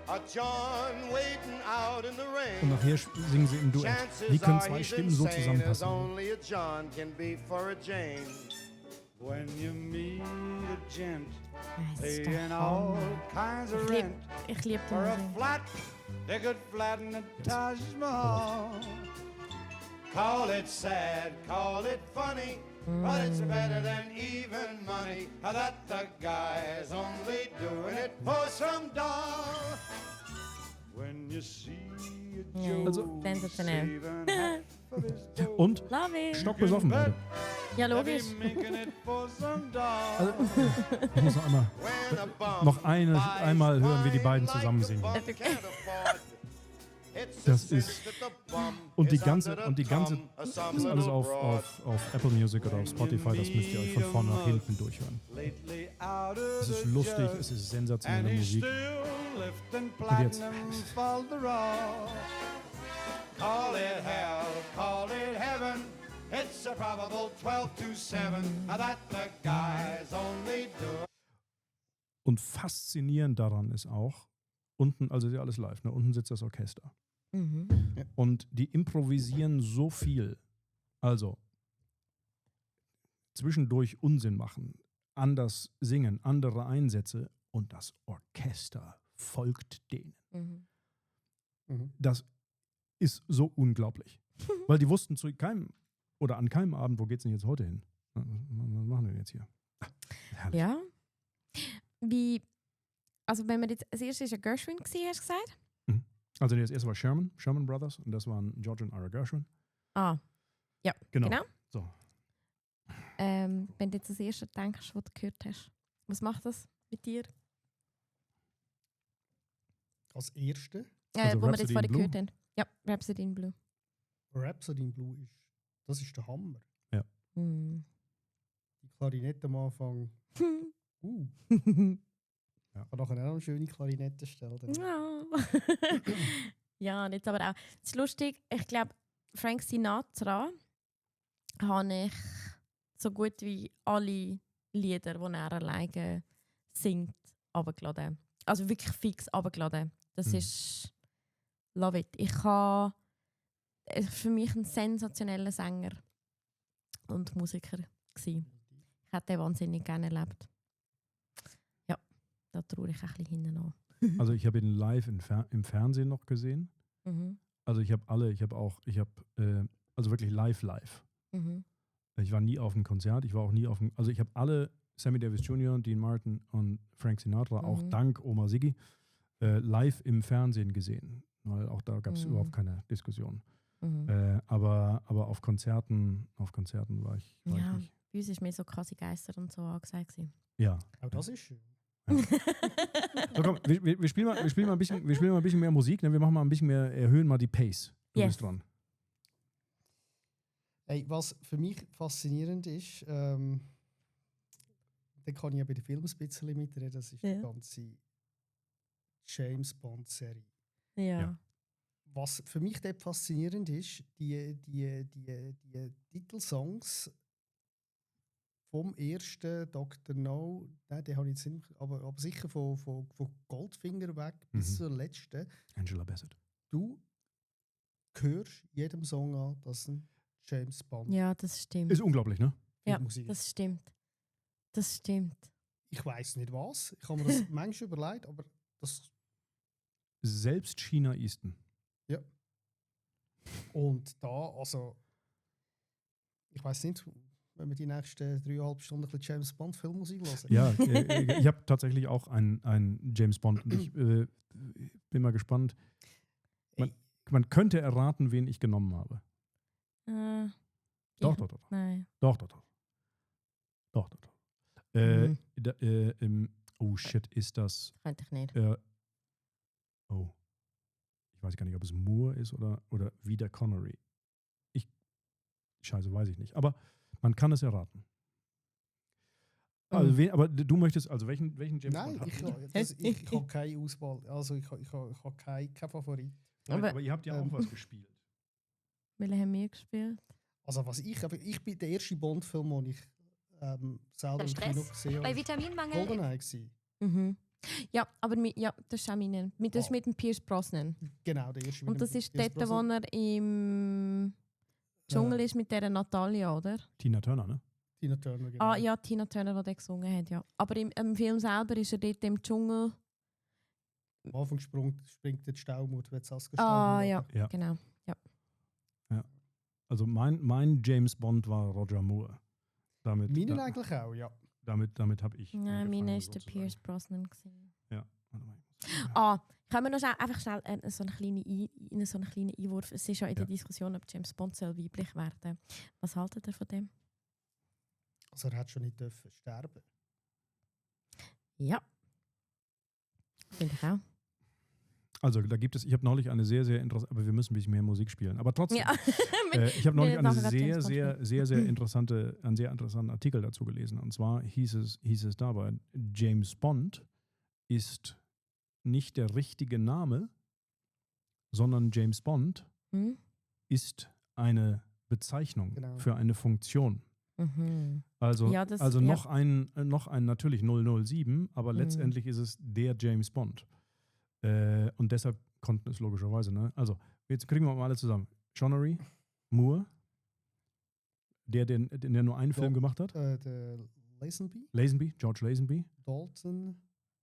a John waiting out in the rain. Und nachher singen sie im Duett. Wie können zwei Stimmen so insane as zusammenpassen? only a John can be for a Jane. When you meet a gent Das ist doch paying all Hammer. kinds of rent Ich liebe die for a Musik. flat, they could flatten the Taj Mahal. Call it sad, call it funny, but it's better than even money. That the guy's only doing it for some doll. When you see a Ja, Joe Also- sensationell. saving half of his dough, Und Love it. stockbesoffen, Leute. Ja, that logisch. he making it for some doll. Also, ich muss When a bum noch buys einmal hören, wie die beiden wine zusammen like a singen. bum can't afford. It's Das a cinch ist- that the bum Und die is ganze, under the und die ganze, thumb of das some ist alles little broad. auf Apple Music oder auf Spotify, das müsst ihr euch von vorne nach hinten durchhören. Lately out of Es ist the lustig, jug, es ist and sensationelle he's Musik. still lifting jetzt? platinum for the raw. Call it hell, call it heaven. It's a probable 12 to 7 that the guy's only doing. Und faszinierend daran ist auch, unten, also ist ja alles live, ne? Unten sitzt das Orchester. Mhm. Und die improvisieren so viel. Also zwischendurch Unsinn machen, anders singen, andere Einsätze und das Orchester folgt denen. Mhm. Das ist so unglaublich. Weil die wussten zu keinem oder an keinem Abend, wo geht's denn jetzt heute hin? Was machen wir denn jetzt hier? Herrlich. Ja. Also wenn man jetzt, das erste ist ja Gershwin gewesen, hast du gesagt? Also das erste war Sherman Brothers und das waren George und Ira Gershwin. Ah, ja, genau. So. Wenn du jetzt das erste denkst, was du gehört hast, was macht das mit dir? Als erste Also wo wir Rhapsody jetzt vorhin in Blue? gehört haben. Ja, Rhapsody in Blue. Rhapsody in Blue das ist der Hammer. Hm. Die Klarinette am Anfang. Ja. Kann nachher auch noch eine schöne Klarinette stellen. Ja. Ja, und jetzt aber auch. Es ist lustig, ich glaube, Frank Sinatra habe ich so gut wie alle Lieder, die er alleine singt, runtergeladen. Also wirklich fix runtergeladen. Das ist love it. Er ist für mich ein sensationeller Sänger und Musiker gewesen. Ich hätte ihn wahnsinnig gerne erlebt. Ja, da traue ich ein bisschen hinten an. Also ich habe ihn live im Fernsehen noch gesehen. Mhm. Also ich habe also wirklich live. Mhm. Ich war nie auf einem Konzert, ich habe alle Sammy Davis Jr., Dean Martin und Frank Sinatra, auch dank Oma Siggi, live im Fernsehen gesehen. Weil auch da gab es überhaupt keine Diskussion. Aber auf Konzerten war ich nicht. Bei uns war mehr so quasi Geister und so angesagt. Ja. Auch das ist schön. Ja. So, komm, wir spielen mal ein bisschen mehr Musik, ne? Wir machen mal ein bisschen mehr, erhöhen mal die Pace. Du bist dran. Hey, was für mich faszinierend ist, da kann ich ja bei den Filmen ein bisschen mitreden, das ist die ganze James Bond-Serie. Ja. Was für mich dort faszinierend ist, die Titelsongs vom ersten Dr. No, nein, den habe ich jetzt nicht, aber sicher von Goldfinger weg bis zur letzten. Angela Bassett. Du hörst jedem Song an, dass ein James Bond Ja, das stimmt. Ist unglaublich, ne? Ja, Musik. das stimmt. Das stimmt. Ich weiß nicht was. Ich habe mir das manchmal überlegt, aber das. Selbst China Easton. Ja. Und da, also. Ich weiß nicht, wenn wir die nächsten 3,5 Stunden ein bisschen James Bond Filmmusik hören. Ja, ich habe tatsächlich auch einen James Bond und ich bin mal gespannt. Man könnte erraten, wen ich genommen habe. Doch. Nein. Doch. Oh shit, ist das. Könnte ich nicht. Ich weiß gar nicht, ob es Moore ist oder wieder Connery. Scheiße, weiß ich nicht. Aber man kann es erraten. Also, aber du möchtest, also welchen James Bond? Nein, ich habe keine Auswahl. Also ich habe keinen Favorit. Aber ihr habt ja auch was gespielt. Welchen haben wir gespielt? Also ich bin der erste Bond-Film, den ich selber im Kino gesehen habe. Bei Vitaminmangel. GoldenEye gewesen. Ja, aber das ist auch meine. Das ist mit dem Pierce Brosnan. Genau, der erste. Und das ist dort, wo er im Dschungel ist mit dieser Natalia, oder? Tina Turner, ne? Tina Turner, genau. Ah ja, Tina Turner, die der gesungen hat, ja. Aber im Film selber ist er dort im Dschungel. Am Anfang springt der Staumut, wenn Saskia ja, genau. Ja. Also mein James Bond war Roger Moore. Meinen eigentlich auch, ja. Damit habe ich. Nein, meine war der Pierce Brosnan. Ja. Können wir noch einfach schnell so einen kleinen Einwurf. Es ist ja in der Diskussion, ob James Bond soll weiblich werden. Was haltet ihr von dem? Also er hat schon nicht dürfen sterben. Ja. Finde ich auch. Also da gibt es, ich habe neulich eine sehr, sehr interessante, aber wir müssen ein bisschen mehr Musik spielen. Aber trotzdem, ich habe neulich einen sehr interessanten Artikel dazu gelesen. Und zwar hieß es dabei, James Bond ist nicht der richtige Name, sondern James Bond ist eine Bezeichnung für eine Funktion. Also, noch ein natürlich 007, aber letztendlich ist es der James Bond. Und deshalb konnten es logischerweise, ne? Also, jetzt kriegen wir mal alle zusammen. Connery, Moore, der nur einen Film gemacht hat. Der Lazenby. Lazenby, George Lazenby. Dalton.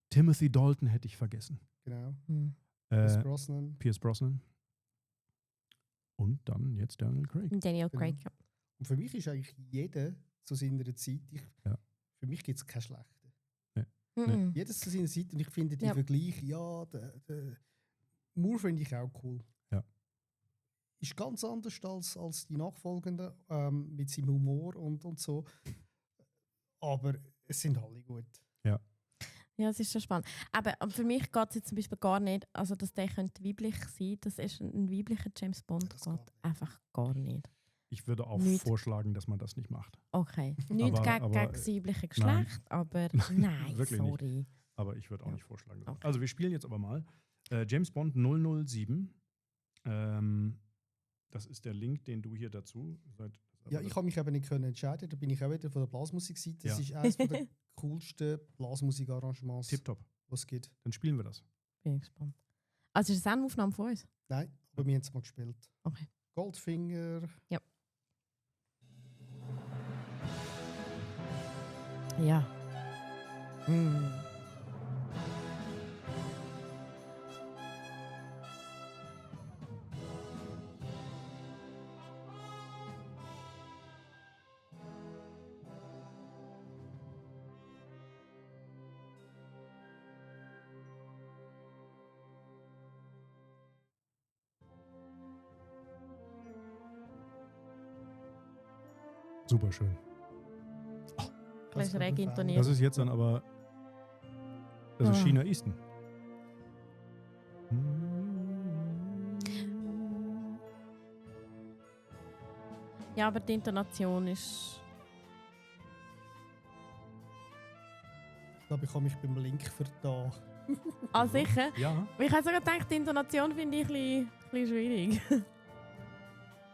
Timothy Dalton hätte ich vergessen. Genau. Hm. Pierce Brosnan. Und dann jetzt Daniel Craig. Daniel Craig, ja. Und für mich ist eigentlich jeder zu seiner Zeit, für mich gibt es keine schlechten. Mhm. Jedes zu seiner Zeit und ich finde die Ja. Vergleiche, der Moore finde ich auch cool. Ja. Ist ganz anders als die nachfolgenden mit seinem Humor und so. Aber es sind alle gut. Ja, es ist schon spannend. Aber für mich geht es jetzt zum Beispiel gar nicht, also dass der könnte weiblich sein, das ist ein weiblicher James Bond, Das geht geht nicht. einfach gar nicht. Ich würde auch Nicht. vorschlagen, dass man das nicht macht. Okay, nicht gegen das weibliche Geschlecht, aber nein, wirklich nicht. sorry. Aber ich würde auch Ja. nicht vorschlagen. dass- Okay. Also wir spielen jetzt aber mal James Bond 007. Das ist der Link, den du hier dazu Ja, ich habe mich eben nicht können entscheiden. Da bin ich auch wieder von der Blasmusikseite. Das Ja. ist eines der coolsten Blasmusikarrangements, die Tipptopp. es gibt. Dann spielen wir das. Bin ich gespannt. Also ist das auch eine Aufnahme von uns? Nein, aber wir haben es mal gespielt. Okay. Goldfinger. Ja. Mm. Super schön. Gleich kommt schräg drauf an. intoniert. Das ist jetzt dann aber. Das ist Ah. China Easton. Ja, aber die Intonation ist... Ich glaube, ich habe mich beim Link vertan. Ah, sicher? Ja. Ich habe sogar gedacht, die Intonation finde ich ein bisschen schwierig.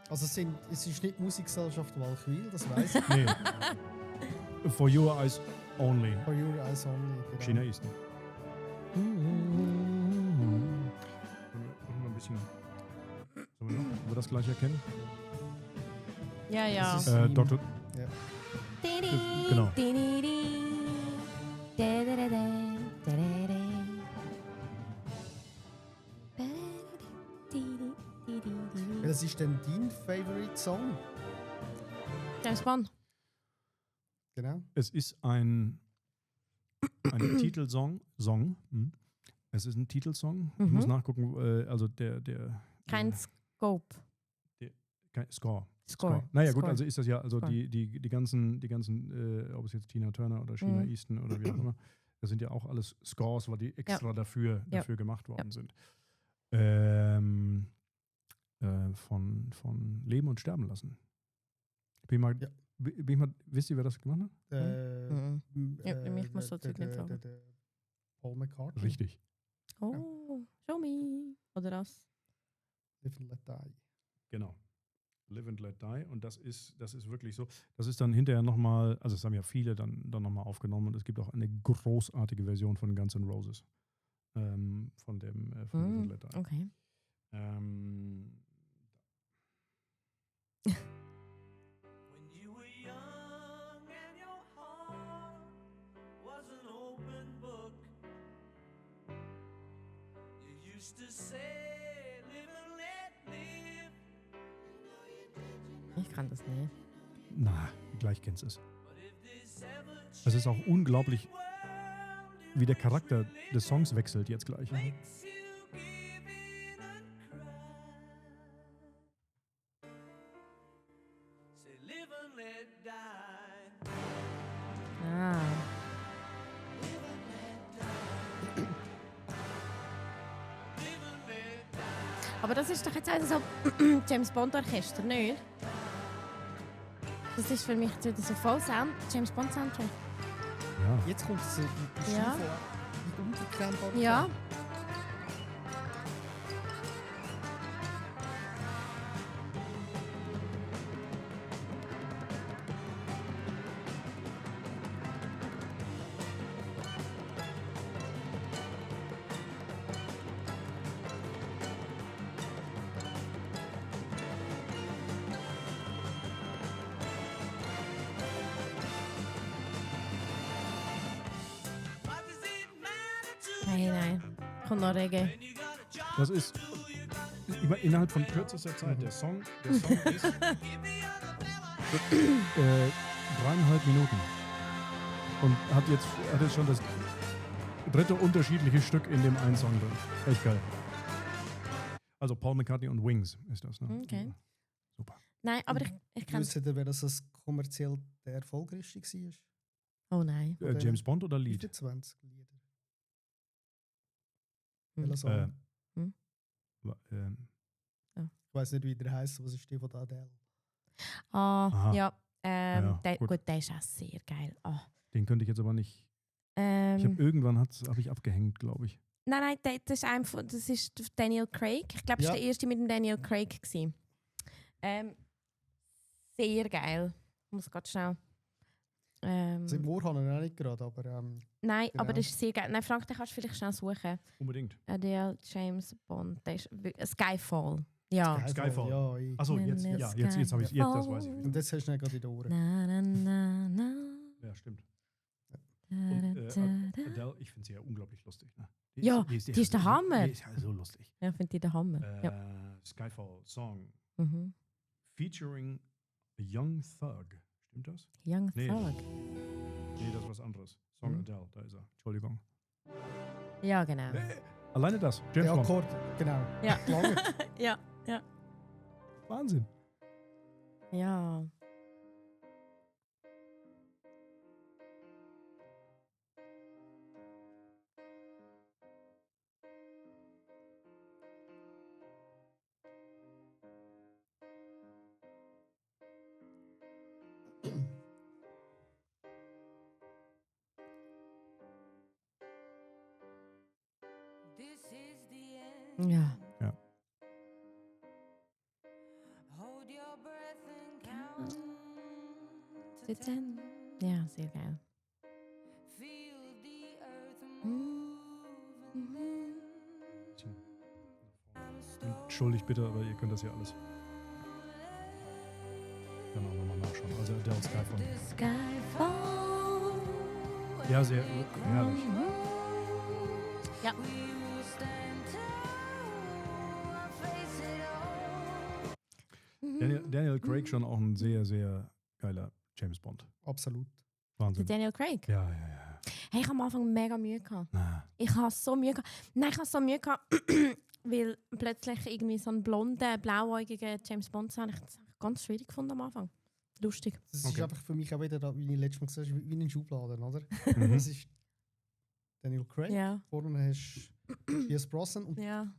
Also es ist nicht Musikgesellschaft Walchwil, das weiß ich. Nee. For your eyes only. For your eyes only. Genau. China Easton. Machen wir ein bisschen. Sollen wir das gleich erkennen? Ja, ja. Das ist- Dr. Ja. Genau. Was ist denn dein Favorite Song? James Bond. Genau. Es ist ein Titelsong. Es ist ein Titelsong. Ich muss nachgucken, also der Kein Scope. Score. Score. Naja, gut, Score. also ist das ja, also Score. die ganzen, ob es jetzt Tina Turner oder China Mhm. Easton oder wie auch immer, das sind ja auch alles Scores, weil die extra dafür gemacht worden sind. Von Leben und Sterben lassen. Ja. Wisst ihr, wer das gemacht hat? Ja, mich muss so Zeug nicht sagen. Paul McCartney. Richtig. Oh, show me. Oder das? Live and Let Die. Genau. Live and Let Die. Und das ist wirklich so. Das ist dann hinterher nochmal, also es haben ja viele dann nochmal aufgenommen und es gibt auch eine großartige Version von Guns N' Roses. Von Live and Let Die. Okay. When you were young and your heart was an open book, you used to say, live and let live. Ich kann das nicht. Na, gleich kennst du es. But if this ever Es ist auch unglaublich, world wie der Charakter des Songs wechselt jetzt gleich. makes you give in and cry, say, live and let die. Ah. Live and let die. Aber das ist doch jetzt also so James Bond Orchester, nicht? Das ist für mich jetzt wieder so voll James Bond Soundtrack. Ja. Jetzt kommt es die Ja. Schiffe die unverkennbar. Ja. Hey, nein. Kommt noch Reggae. Das ist innerhalb von kürzester Zeit. Der Song ist 3,5 Minuten. Und hat jetzt schon das dritte unterschiedliche Stück in dem einen Song drin. Echt geil. Also Paul McCartney und Wings ist das, ne? Okay. Super. Nein, aber ich kann Wisst ihr, wer das kommerziell der erfolgreichste war? Oh nein. James Bond oder Lied? 25 Lieder. Hm. Welcher Song? Ich weiß nicht, wie der heisst, was ist die von der Adele? Aha. Ja. Ja, gut. Gut, der ist auch sehr geil. Oh. Den könnte ich jetzt aber nicht. Ich habe irgendwann hab ich abgehängt, glaube ich. Nein, das ist Daniel Craig. Ich glaube, das war der erste mit dem Daniel Craig. Sehr geil. Ich muss gerade schnell. Im Ohr habe ich ihn auch nicht gerade, aber... Nein, genau. aber das ist sehr geil. Nein, Frank, den kannst du vielleicht schnell suchen. Unbedingt. Adele, James Bond, der ist Skyfall. Ja. Skyfall. Ja, Achso, jetzt habe ich das weiß ich. Und jetzt hast du ihn gerade in den Ohren. Na, na, na, na. Ja, stimmt. Da, Und da, da. Adele, ich finde sie ja unglaublich lustig. Ne? Ja, die ist der Hammer. Die ist ja so lustig. Ja, ich finde die der Hammer. Ja. Skyfall Song Mhm. featuring a Young Thug. Stimmt das? Young Nee. Thug. Nee, das ist was anderes. Song Adele, da ist er. Entschuldigung. Ja, genau. Alleine das. James Der Bond. Akkord, genau. Ja. Lange. Ja. Wahnsinn. Ja. Ja. Ja. Sitzen. Ja, sehr geil. Entschuldigt bitte, aber ihr könnt das ja alles dann auch nochmal nachschauen. Also Adele Skyfall. Skyfall. Ja, sehr herrlich. Ja. Daniel Craig schon auch ein sehr, sehr geiler James Bond. Absolut. Der Wahnsinn. Daniel Craig. Ja. Hey, ich habe am Anfang mega Mühe gehabt. Na, Ich habe so Mühe gehabt. Nein, ich habe so Mühe gehabt, weil plötzlich irgendwie so einen blonden, blauäugigen James Bond zu haben. Ich habe es ganz schwierig gefunden am Anfang. Lustig. Das Okay. ist einfach für mich auch wieder, wie ich letztes Mal gesagt habe, wie ein Schubladen, oder? Mhm. Das ist Daniel Craig, Ja. vorne hast du Pierce Brosnan und Ja.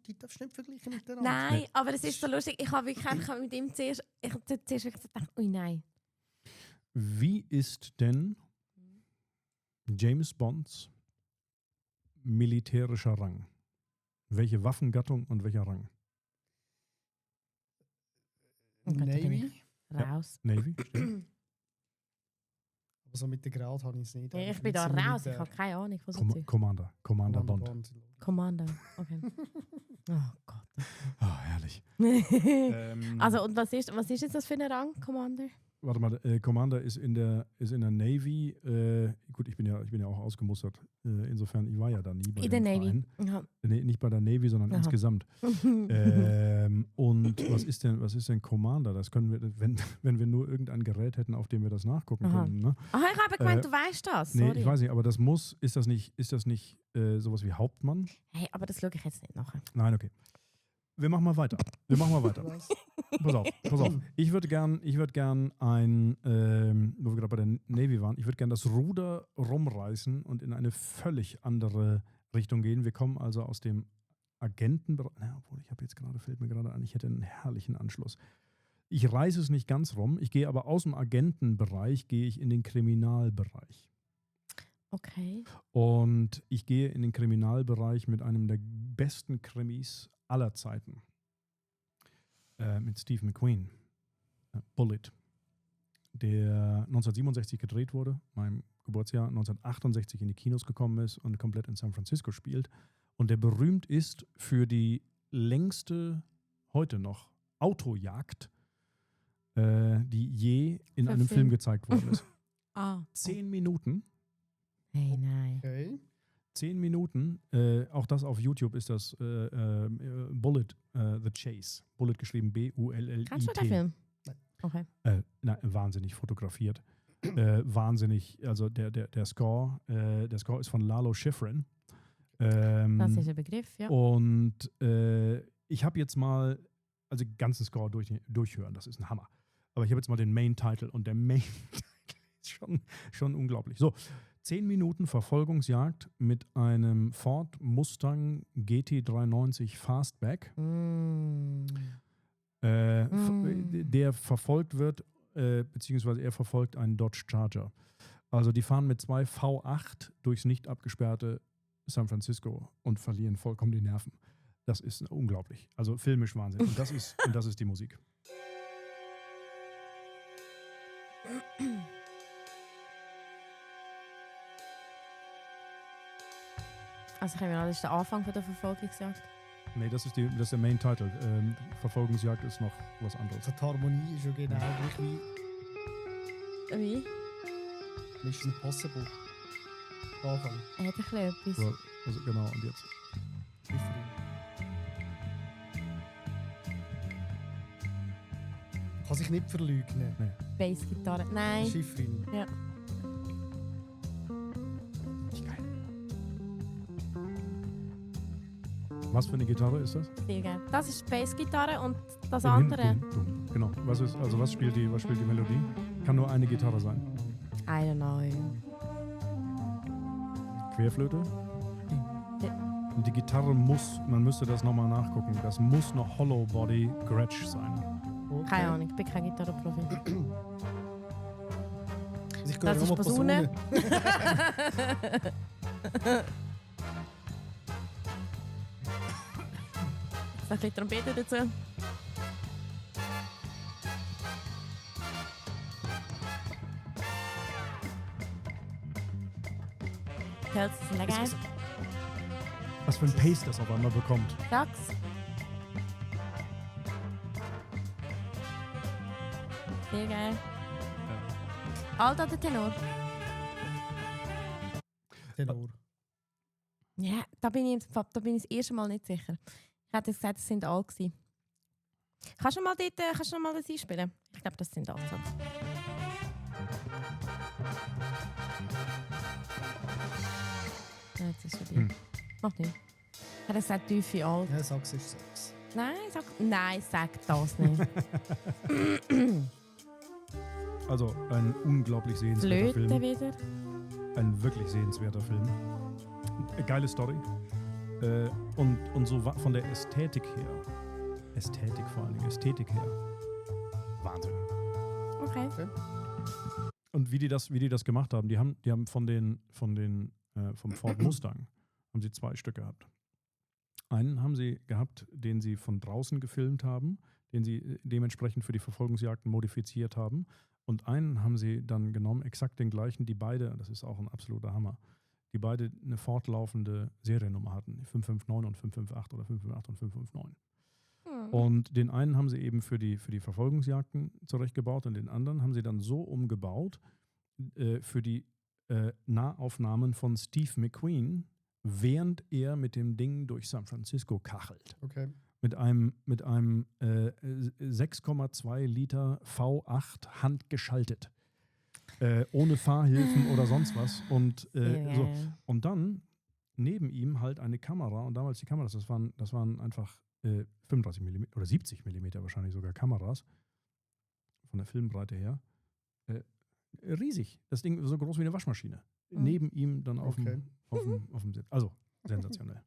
die darfst du nicht vergleichen miteinander. Nein, aber es ist so lustig. Ich habe wirklich einfach mit ihm zuerst wirklich gedacht, ui nein. Wie ist denn James Bonds militärischer Rang? Welche Waffengattung und welcher Rang? Oh Gott, da bin Navy, Raus. Navy? Stimmt. aber so mit der Grad habe ich es nicht. Nee, ich Einfach bin da mit raus. Ich Militär. habe keine Ahnung, was es ist. Commander Bond. Commander. Okay. Oh Gott. Ah, herrlich. Also, und was ist jetzt das für ein Rang, Commander? Warte mal, Commander ist in der Navy. Gut, ich bin ja auch ausgemustert. Insofern, ich war ja da nie bei In dem der Navy. Verein. Ja. Nee, nicht bei der Navy, sondern Aha. insgesamt. Und was ist denn Commander? Das können wir, wenn wir nur irgendein Gerät hätten, auf dem wir das nachgucken Aha. können. Ne? Ah, ich habe gemeint, du weißt das. Nee, Sorry. ich weiß nicht, aber ist das nicht sowas wie Hauptmann? Hey, aber das schaue ich jetzt nicht nachher. Nein, okay. Wir machen mal weiter. Was? Pass auf. Ich würde gern wo wir gerade bei der Navy waren, ich würde gern das Ruder rumreißen und in eine völlig andere Richtung gehen. Wir kommen also aus dem Agentenbereich. Obwohl, fällt mir gerade ein, ich hätte einen herrlichen Anschluss. Ich reiße es nicht ganz rum, ich gehe aber aus dem Agentenbereich, gehe ich in den Kriminalbereich. Okay. Und ich gehe in den Kriminalbereich mit einem der besten Krimis aller Zeiten. Mit Steve McQueen. Bullitt. Der 1967 gedreht wurde, meinem Geburtsjahr, 1968 in die Kinos gekommen ist und komplett in San Francisco spielt. Und der berühmt ist für die längste, heute noch, Autojagd, die je in einem Film gezeigt worden ist. 10 Minuten. Hey, nein. Okay. 10 Minuten, auch das auf YouTube ist das Bullet, The Chase. Bullet geschrieben B-U-L-L-I-T. Kennst du den Film? Nein. Okay. Wahnsinnig fotografiert. Wahnsinnig, also der Score ist von Lalo Schifrin. Das ist ein Begriff, ja. Und ich habe jetzt mal, also den ganzen Score durchhören, das ist ein Hammer. Aber ich habe jetzt mal den Main-Title und der Main-Title ist schon unglaublich. So, 10 Minuten Verfolgungsjagd mit einem Ford Mustang GT390 Fastback, der verfolgt wird, beziehungsweise er verfolgt einen Dodge Charger. Also die fahren mit 2 V8 durchs nicht abgesperrte San Francisco und verlieren vollkommen die Nerven. Das ist unglaublich. Also filmisch Wahnsinn. Und das ist die Musik. Also ich habe das ist der Anfang von der Verfolgungsjagd. Nee, das ist der Main Title. Verfolgungsjagd ist noch was anderes. Also die Harmonie ist ja genau gleich Wie? wie Mission Impossible. Anfang. Er hat ein bisschen etwas. So, also genau, und jetzt. Kann sich nicht verleugnen. Bassgitarre. Nein. Schifrin. Ja. Nicht geil. Was für eine Gitarre ist das? Sehr geil. Das ist die Bassgitarre und das Im andere. Hintergrund. Genau. Was spielt die Melodie? Kann nur eine Gitarre sein. I don't know. Querflöte? Und die Gitarre man müsste das nochmal nachgucken, das muss noch Hollow Body Gretsch sein. Okay. Keine Ahnung, ich bin kein Gitarrenprofi. Also ich Das höre ist nochmal Posaune. Jetzt ein bisschen Trompete dazu. Hälse sind ja geil. Was für ein Pace das auf einmal bekommt. Sax. Sehr geil. Alt oder Tenor? Tenor. Ja, da bin ich das erste Mal nicht sicher. Ich hätte gesagt, es sind alt gewesen. Kannst du mal das einspielen? Ich glaube, das sind alt. Ja, jetzt ist es vorbei. Macht nicht. Ich hätte gesagt, tiefe alt. Ja, Sax ist Sax. Nein, sag das nicht. Also ein unglaublich sehenswerter Flöte Film. wieder. Ein wirklich sehenswerter Film. Eine geile Story. Und so von der Ästhetik her. Ästhetik her. Wahnsinn. Okay. Und wie die das gemacht haben, die haben vom Ford Mustang haben sie 2 Stück gehabt. Einen haben sie gehabt, den sie von draußen gefilmt haben, den sie dementsprechend für die Verfolgungsjagden modifiziert haben. Und einen haben sie dann genommen, exakt den gleichen, die beide, das ist auch ein absoluter Hammer, die beide eine fortlaufende Seriennummer hatten, 559 und 558 oder 558 und 559. Und den einen haben sie eben für die Verfolgungsjagden zurechtgebaut und den anderen haben sie dann so umgebaut für die Nahaufnahmen von Steve McQueen, während er mit dem Ding durch San Francisco kachelt. Okay. Mit einem 6,2 Liter V8 handgeschaltet. Ohne Fahrhilfen oder sonst was. Und, so. Und dann neben ihm halt eine Kamera. Und damals die Kameras, das waren einfach 35 mm oder 70 mm wahrscheinlich sogar Kameras. Von der Filmbreite her. Riesig. Das Ding so groß wie eine Waschmaschine. Neben ihm dann auf dem Sitz. Also, sensationell.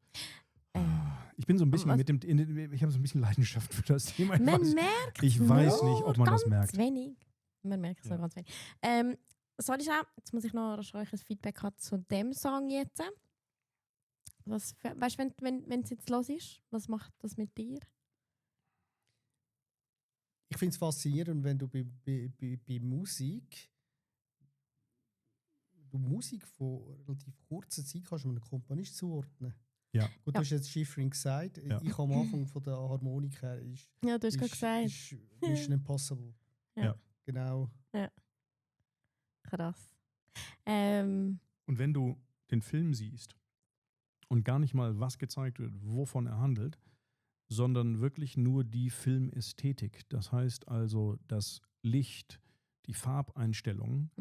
Ich bin so ein bisschen ich habe so ein bisschen Leidenschaft für das Thema. Ich weiß nicht, ob man das merkt. Wenig. Man merkt es so ganz wenig. Soll ich auch, jetzt muss ich noch euch ein Feedback haben zu dem Song jetzt. Weißt du, wenn es jetzt los ist, was macht das mit dir? Ich finde es faszinierend, wenn du bei Musik von relativ kurzer Zeit kannst du einem Komponist zuordnen. Ja. Gut, du hast jetzt Schifrin gesagt. Ja. Ich am Anfang von der Harmonik her ist. Ja, du hast gerade gesagt. Ist Mission Impossible. Ja. Genau. Ja. Krass. Und wenn du den Film siehst und gar nicht mal, was gezeigt wird, wovon er handelt, sondern wirklich nur die Filmästhetik. Das heißt also, das Licht, die Farbeinstellungen,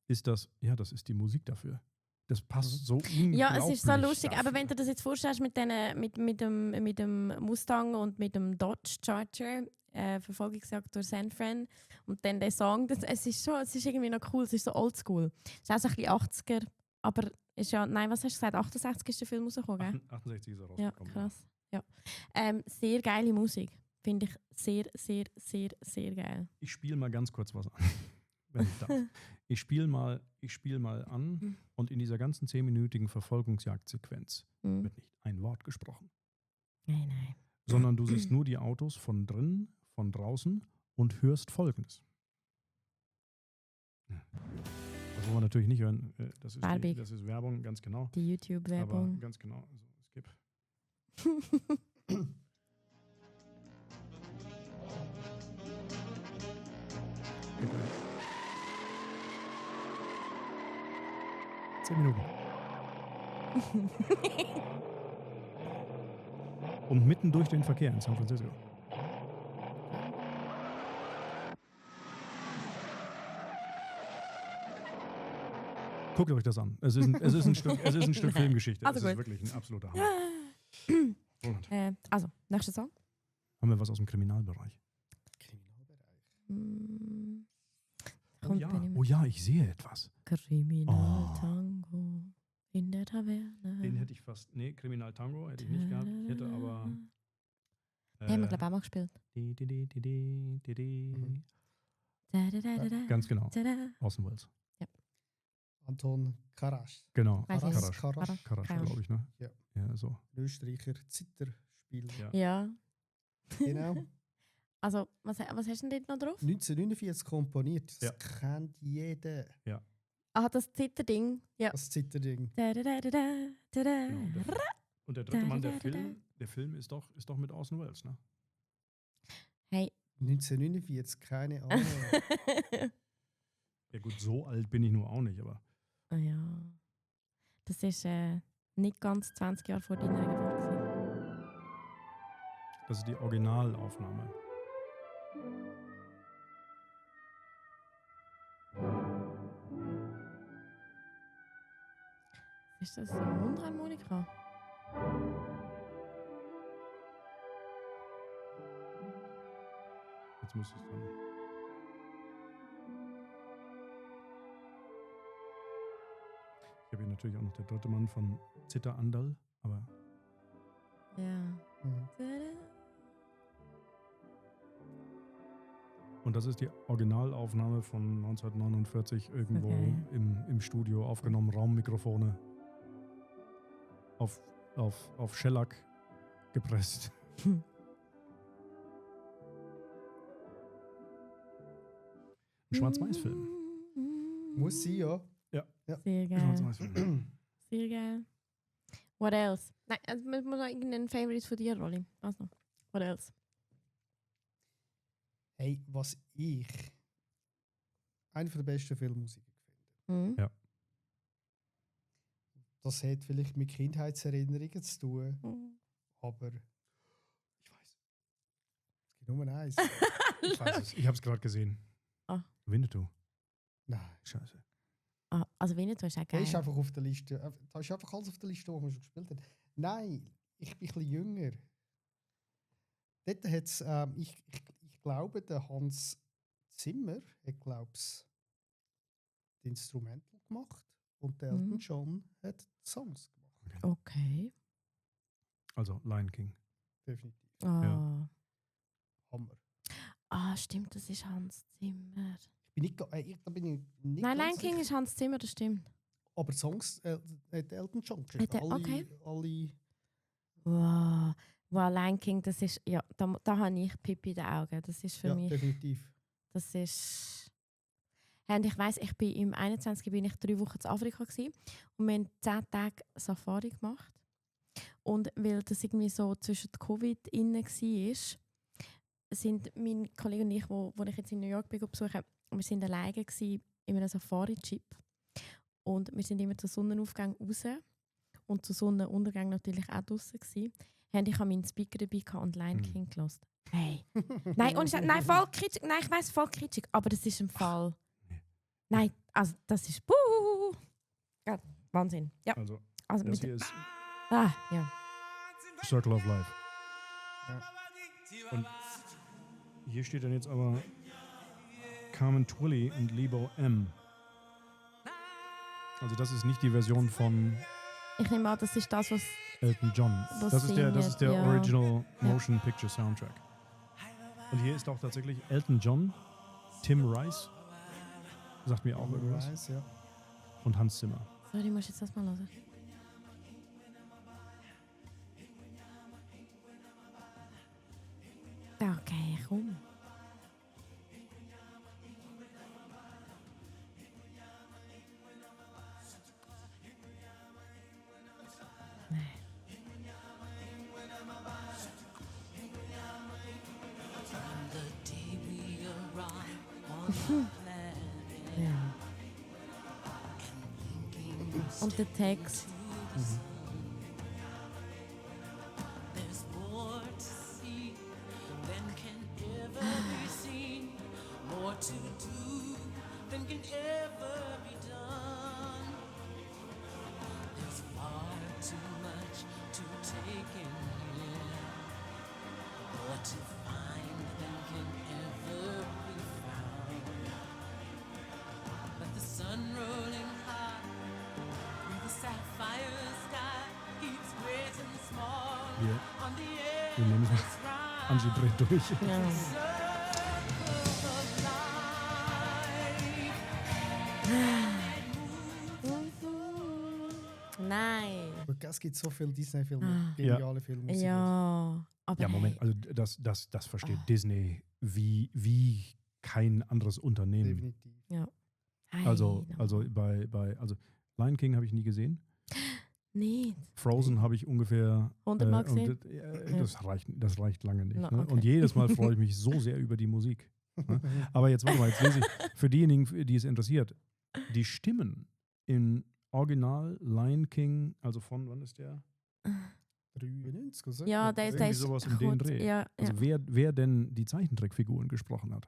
das ist die Musik dafür. Das passt so unglaublich. Ja, es ist so lustig, dafür. aber wenn du das jetzt vorstellst mit dem Mustang und mit dem Dodge Charger, Verfolgungsjagd durch San Fran und dann der Song, es ist irgendwie noch cool, es ist so oldschool. Es ist auch so ein bisschen 80er, aber ist ja, nein, was hast du gesagt, 68 ist der Film rausgekommen, gell? 68 ist er Ja, rausgekommen. krass. Ja. Sehr geile Musik, finde ich sehr, sehr, sehr, sehr geil. Ich spiele mal ganz kurz was an, wenn ich darf. Ich spiele mal an und in dieser ganzen 10-minütigen Verfolgungsjagdsequenz wird nicht ein Wort gesprochen. Nein. Sondern du siehst nur die Autos von drinnen, von draußen und hörst Folgendes. Das wollen wir natürlich nicht hören. Das ist Werbung, ganz genau. Die Aber YouTube-Werbung. ganz genau. Also, skip. Okay. 10 Minuten. Und mitten durch den Verkehr in San Francisco. Guckt euch das an. Es ist ein Stück Filmgeschichte. Also Es ist gut. wirklich ein absoluter Hammer. Roland, Also, nächster Song. haben wir was aus dem Kriminalbereich? Mm, Oh kommt ja. mir nicht mehr. Oh ja, ich sehe etwas. Kriminaltango in der Taverne. Den hätte ich fast. Nee, Kriminal Tango hätte ich nicht gehabt. Ich hätte aber. Den haben wir, glaube ich, auch mal gespielt. Ganz genau. Tada. Orson Welles. Anton Karasch. Genau. Weiß ich nicht. Karasch. Karasch, Keine glaube ich, ne? Ja. Ja, so. Österreicher Zitterspieler. Ja. Ja. Genau. Also, was hast du denn dort noch drauf? 1949 komponiert. Das Ja. kennt jeder. Das Zitterding. Ja. Das Zitterding. Tada. Genau. Und der dritte Mann, der Film ist doch mit Orson Welles, ne? Hey. 1949, keine Ahnung. Ja gut, so alt bin ich nur auch nicht, aber Ah ja. Das ist nicht ganz 20 Jahre vor deiner Geburt gewesen. das ist die Originalaufnahme. Ist das eine Mundharmonika? Jetzt muss es dann. Ich habe hier natürlich auch noch der dritte Mann von Zitter Andal, aber Ja. Mhm. und das ist die Originalaufnahme von 1949 irgendwo Okay. im Studio aufgenommen, Raummikrofone auf Shellac gepresst. Ein Schwarz-Weiß-Film. Muss sein, ja. Sehr geil. Schwarz-Weiß-Film. Sehr geil. What else? Nein, also man muss noch irgendeinen Favorite von dir, Rolli. Also, what else? Hey, was ich einer der besten Filmmusiker finde. Mhm. Ja. Das hat vielleicht mit Kindheitserinnerungen zu tun, Mhm. aber ich weiß. Es gibt nur eins. Ich weiß es. Ich habe es gerade gesehen. Ah. Winnetou. Nein. Scheiße. Ah, also Winnetou ist auch Der geil. ist einfach auf der Liste. Da ist einfach alles auf der Liste, wo man schon gespielt hat. Nein, ich bin ein bisschen jünger. Dort hat es, ich glaube, der Hans Zimmer hat, glaube ich, das Instrumental gemacht und der Elton John hat die Songs gemacht. Okay. Also Lion King. Definitiv. Ah. Hammer. Ah, stimmt, das ist Hans Zimmer. Da bin ich nicht Nein, ganz Lion King sicher. ist Hans Zimmer, das stimmt. Aber die Songs hat Elton John geschrieben. Hat er- okay. Alle Wow. Wow, Lion King, das ist, ja, da habe ich Pipi in den Augen. Das ist für ja, mich, definitiv. das ist... Und ich weiss, ich bin im 21. bin ich 3 Wochen in Afrika gewesen, und wir haben 10 Tage Safari gemacht. Und weil das irgendwie so zwischen Covid innen war, sind mein Kollege und ich, wo ich jetzt in New York bin, besuchen, wir sind alleine gewesen in einem Safari-Jeep. Und wir sind immer zum Sonnenaufgang raus. und zu Sonnenuntergang natürlich auch draußen gsi. Ich habe meinen Speaker dabei gehabt und Lion King gehört. Hey. Nein, nein, voll kitschig. Nein, ich weiss, voll kitschig. Aber das ist ein Fall. Nein, also das ist... Ja, Wahnsinn. Ja. Also, Also das mit, hier ist ja. Circle of Life. Ja. Und hier steht dann jetzt aber Carmen Twilly und Lebo M. Also das ist nicht die Version von Ich nehme an, das ist das, was... Elton John. Was Das ist der singt, ja. Original Motion Picture Soundtrack. Und hier ist auch tatsächlich Elton John, Tim Rice, sagt mir auch irgendwas, Rice, ja. und Hans Zimmer. Sorry, ich muss jetzt das mal hören. Okay, komm. Ja. Und der Text. There's more to see than can ever be seen, more to do than can ever be done. There's far too much to take in here, more to find than can ever be found. But the sun rolling high through the sapphire sky keeps great and small Wir, on the air. wir nehmen es. Angie dreht durch. Ja. Nein. Und es gibt so viele Disney-Filme, Ah. geniale Filme. Ja, aber Ja, Moment, hey, also das versteht Disney wie kein anderes Unternehmen. Definitiv. hey, Also no. also Lion King habe ich nie gesehen. Nicht. Frozen habe ich ungefähr 100-mal und gesehen? das reicht lange nicht. Na, Ne? okay. Und jedes Mal freue ich mich so sehr über die Musik. Ne? Aber jetzt warte mal, jetzt lese ich für diejenigen, die es interessiert, die Stimmen in Original Lion King, also von wann ist der? 93, oder? Ja, der Irgendwie ist sowas in den Dreh. Ja, Also wer denn die Zeichentrickfiguren gesprochen hat.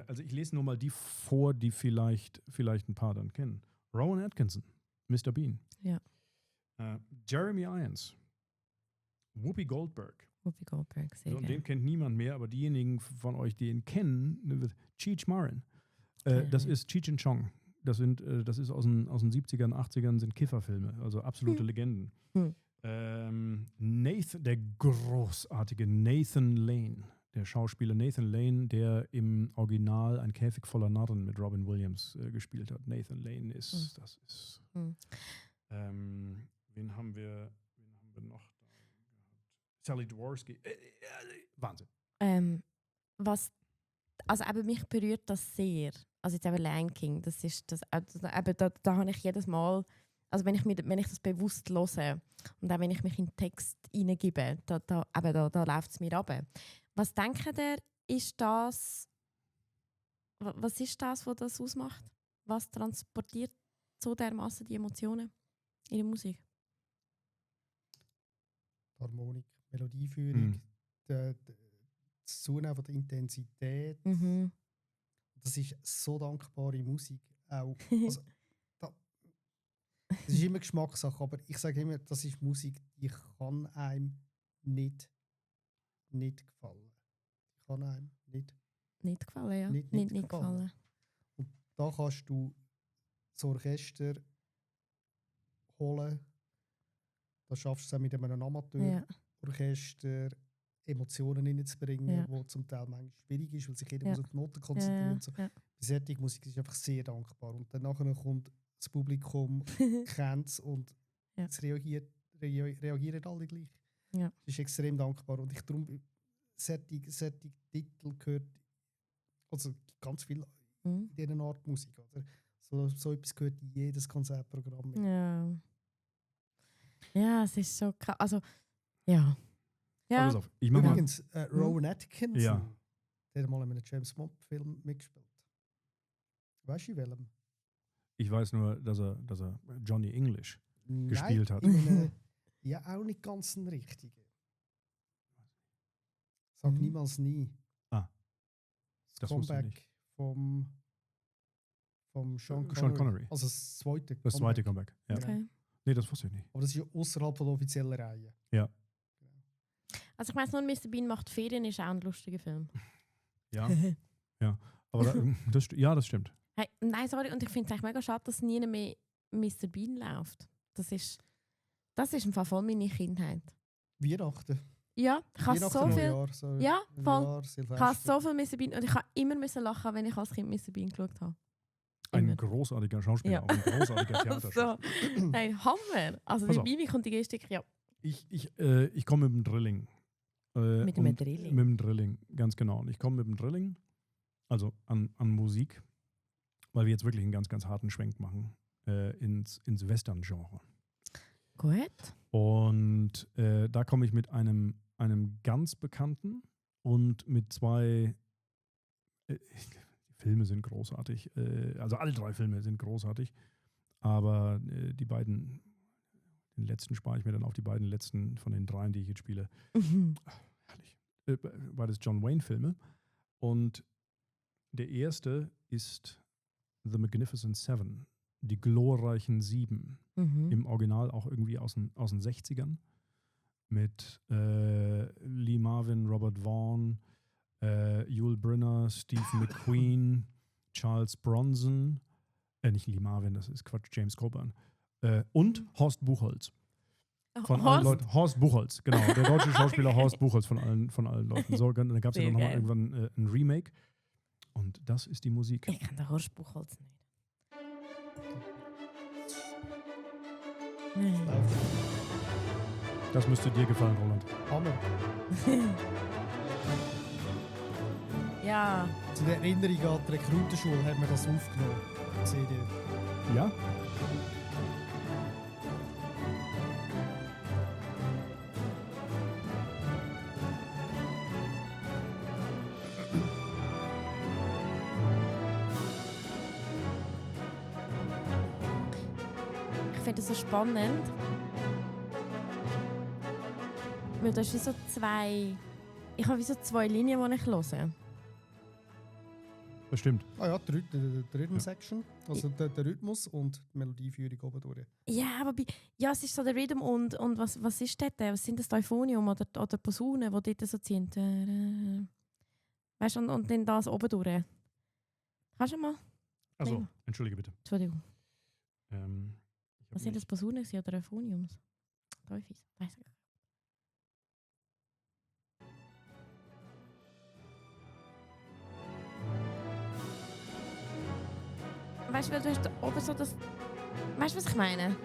Also ich lese nur mal die vor, die vielleicht ein paar dann kennen. Rowan Atkinson, Mr. Bean. Ja. Jeremy Irons, Whoopi Goldberg. Whoopi Goldberg, sehr Und den gerne. kennt niemand mehr, aber diejenigen von euch, die ihn kennen, Cheech Marin. Das ist Cheech and Chong. Das ist aus den 70ern, 80ern, sind Kifferfilme, also absolute Legenden. Der großartige Nathan Lane, der Schauspieler Nathan Lane, der im Original Ein Käfig voller Narren mit Robin Williams gespielt hat. Nathan Lane ist, das ist. Wen haben wir noch da gehabt? Sally Dworsky. Wahnsinn. Also eben mich berührt das sehr. Also jetzt eben Lion King, das ist das, eben da habe ich jedes Mal, also wenn ich das bewusst höre und auch wenn ich mich in den Text hineingebe, da läuft es mir runter. Was denkt ihr, ist das, was ist das, was das ausmacht? Was transportiert so dermaßen die Emotionen in der Musik? Die Harmonik, Melodieführung, das Zunehmen von der Intensität. Das ist so dankbare Musik. Auch, also, das ist immer Geschmackssache, aber ich sage immer, das ist Musik, die kann einem nicht gefallen. Die kann einem Nicht gefallen, ja. Nicht Nicht gefallen. gefallen. Und da kannst du das Orchester holen. Da schaffst du es auch mit einem Amateurorchester, Emotionen reinzubringen, die zum Teil manchmal schwierig ist, weil sich jeder muss auf die Noten konzentrieren und so. Ja. Bei solcher Musik ist einfach sehr dankbar. Und dann nachher kommt das Publikum, kennt es und es reagieren alle gleich. Ja. Das ist extrem dankbar. Und ich darum, solche Titel gehört, also ganz viel in dieser Art Musik. Oder? So etwas gehört in jedes Konzertprogramm. Ja. Ja, es ist so krass. Also, ja. Ja. Pass auf, ich mach mal. Übrigens, Rowan Atkinson, Ja. der hat mal in einem James Bond-Film mitgespielt. Weißt du, in welchem? Ich weiß nur, dass er Johnny English. gespielt hat. Ja, auch nicht ganz ein richtiger. Sag niemals nie. Ah, Das das wusste ich Comeback vom Sean Connery. Sean Connery. Also das zweite Das zweite Comeback. Ja. Okay. Nee, das wusste ich nicht. Aber das ist ja außerhalb von der offiziellen Reihe. Ja. Also ich weiss nur, Mr. Bean macht Ferien ist auch ein lustiger Film. Ja. Aber das stimmt. Hey, nein, sorry, und ich finde es eigentlich mega schade, dass nie mehr Mr. Bean läuft. Das ist im Fall voll meine Kindheit. Weihnachten. Ja, ich habe so viel... Neujahr, so Ja, voll. Neujahr, Ich habe Silvester. so viel Mr. Bean und ich habe immer müssen lachen, wenn ich als Kind Mr. Bean geschaut habe. Ein Immer. großartiger Schauspieler, Ja. auch ein großartiger Theaterschauspieler. So. Nein, Hammer. Also Pass die auf. Mimik und die Gestik, ja. Ich komme mit dem Drilling. Mit dem und Drilling. Mit dem Drilling, ganz genau. Und ich komme mit dem Drilling, also an Musik, weil wir jetzt wirklich einen ganz, ganz harten Schwenk machen ins Western-Genre. Gut. Und da komme ich mit einem ganz bekannten und mit zwei Filme sind großartig. Also alle 3 Filme sind großartig. Aber die beiden, den letzten spare ich mir dann auf, die beiden letzten von den 3, die ich jetzt spiele. Herrlich. Beides John Wayne-Filme. Und der erste ist The Magnificent Seven, die glorreichen 7. Im Original auch irgendwie aus den 60ern. Mit Lee Marvin, Robert Vaughn, Yul Brynner, Steve McQueen, Charles Bronson, nicht Lee Marvin, das ist Quatsch, James Coburn. Und Horst Buchholz. Von allen Leuten. Horst Buchholz, genau. Der deutsche Schauspieler Horst Buchholz von allen Leuten. So, dann gab es ja Sehr nochmal geil. irgendwann ein Remake. Und das ist die Musik. Ich kann den Horst Buchholz nicht. Nein. Das müsste dir gefallen, Roland. Hammer. Ja. Zu der Erinnerung an die Rekrutenschule haben wir das aufgenommen. Seht ihr? Ja? Ich finde das so spannend. Weil da ist wie so zwei... Ich habe wie so 2 Linien, die ich höre. Das stimmt. Ah ja, die Rhythm-Section, also der Rhythmus und die Melodieführung oben durch. Ja, aber ja, es ist so der Rhythm und was ist dort? Was sind das Euphonium oder Posaunen, die dort so ziehen? Weißt du, und dann das oben durch. Kannst du mal? Also, Nein. entschuldige bitte. Entschuldigung. Ich hab Was sind das nicht- Posaunen oder Euphoniums? Teufels. Weiss ich. Weißt du, weil du hast da oben so das. Weißt du, was ich meine?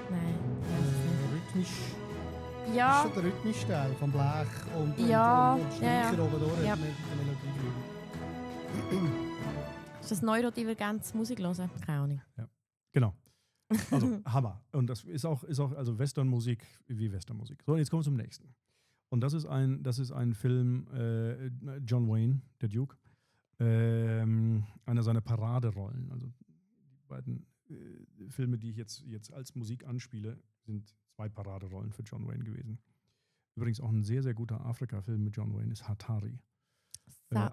Nein. Rhythmisch. Ja. Das ist schon der rhythmische Teil vom Blech und Ja, und Streicher ja. oben durch Ja. mit der Melodieführung. Ist das neurodivergentes Musik hören? Keine Ahnung. Genau. Also, Hammer. Und das ist auch also Westernmusik wie Westernmusik. So, und jetzt kommen wir zum nächsten. Und das ist ein Film, John Wayne, der Duke. Einer seiner Paraderollen. Also die beiden Filme, die ich jetzt als Musik anspiele, sind 2 Paraderollen für John Wayne gewesen. Übrigens auch ein sehr, sehr guter Afrika-Film mit John Wayne ist Hatari.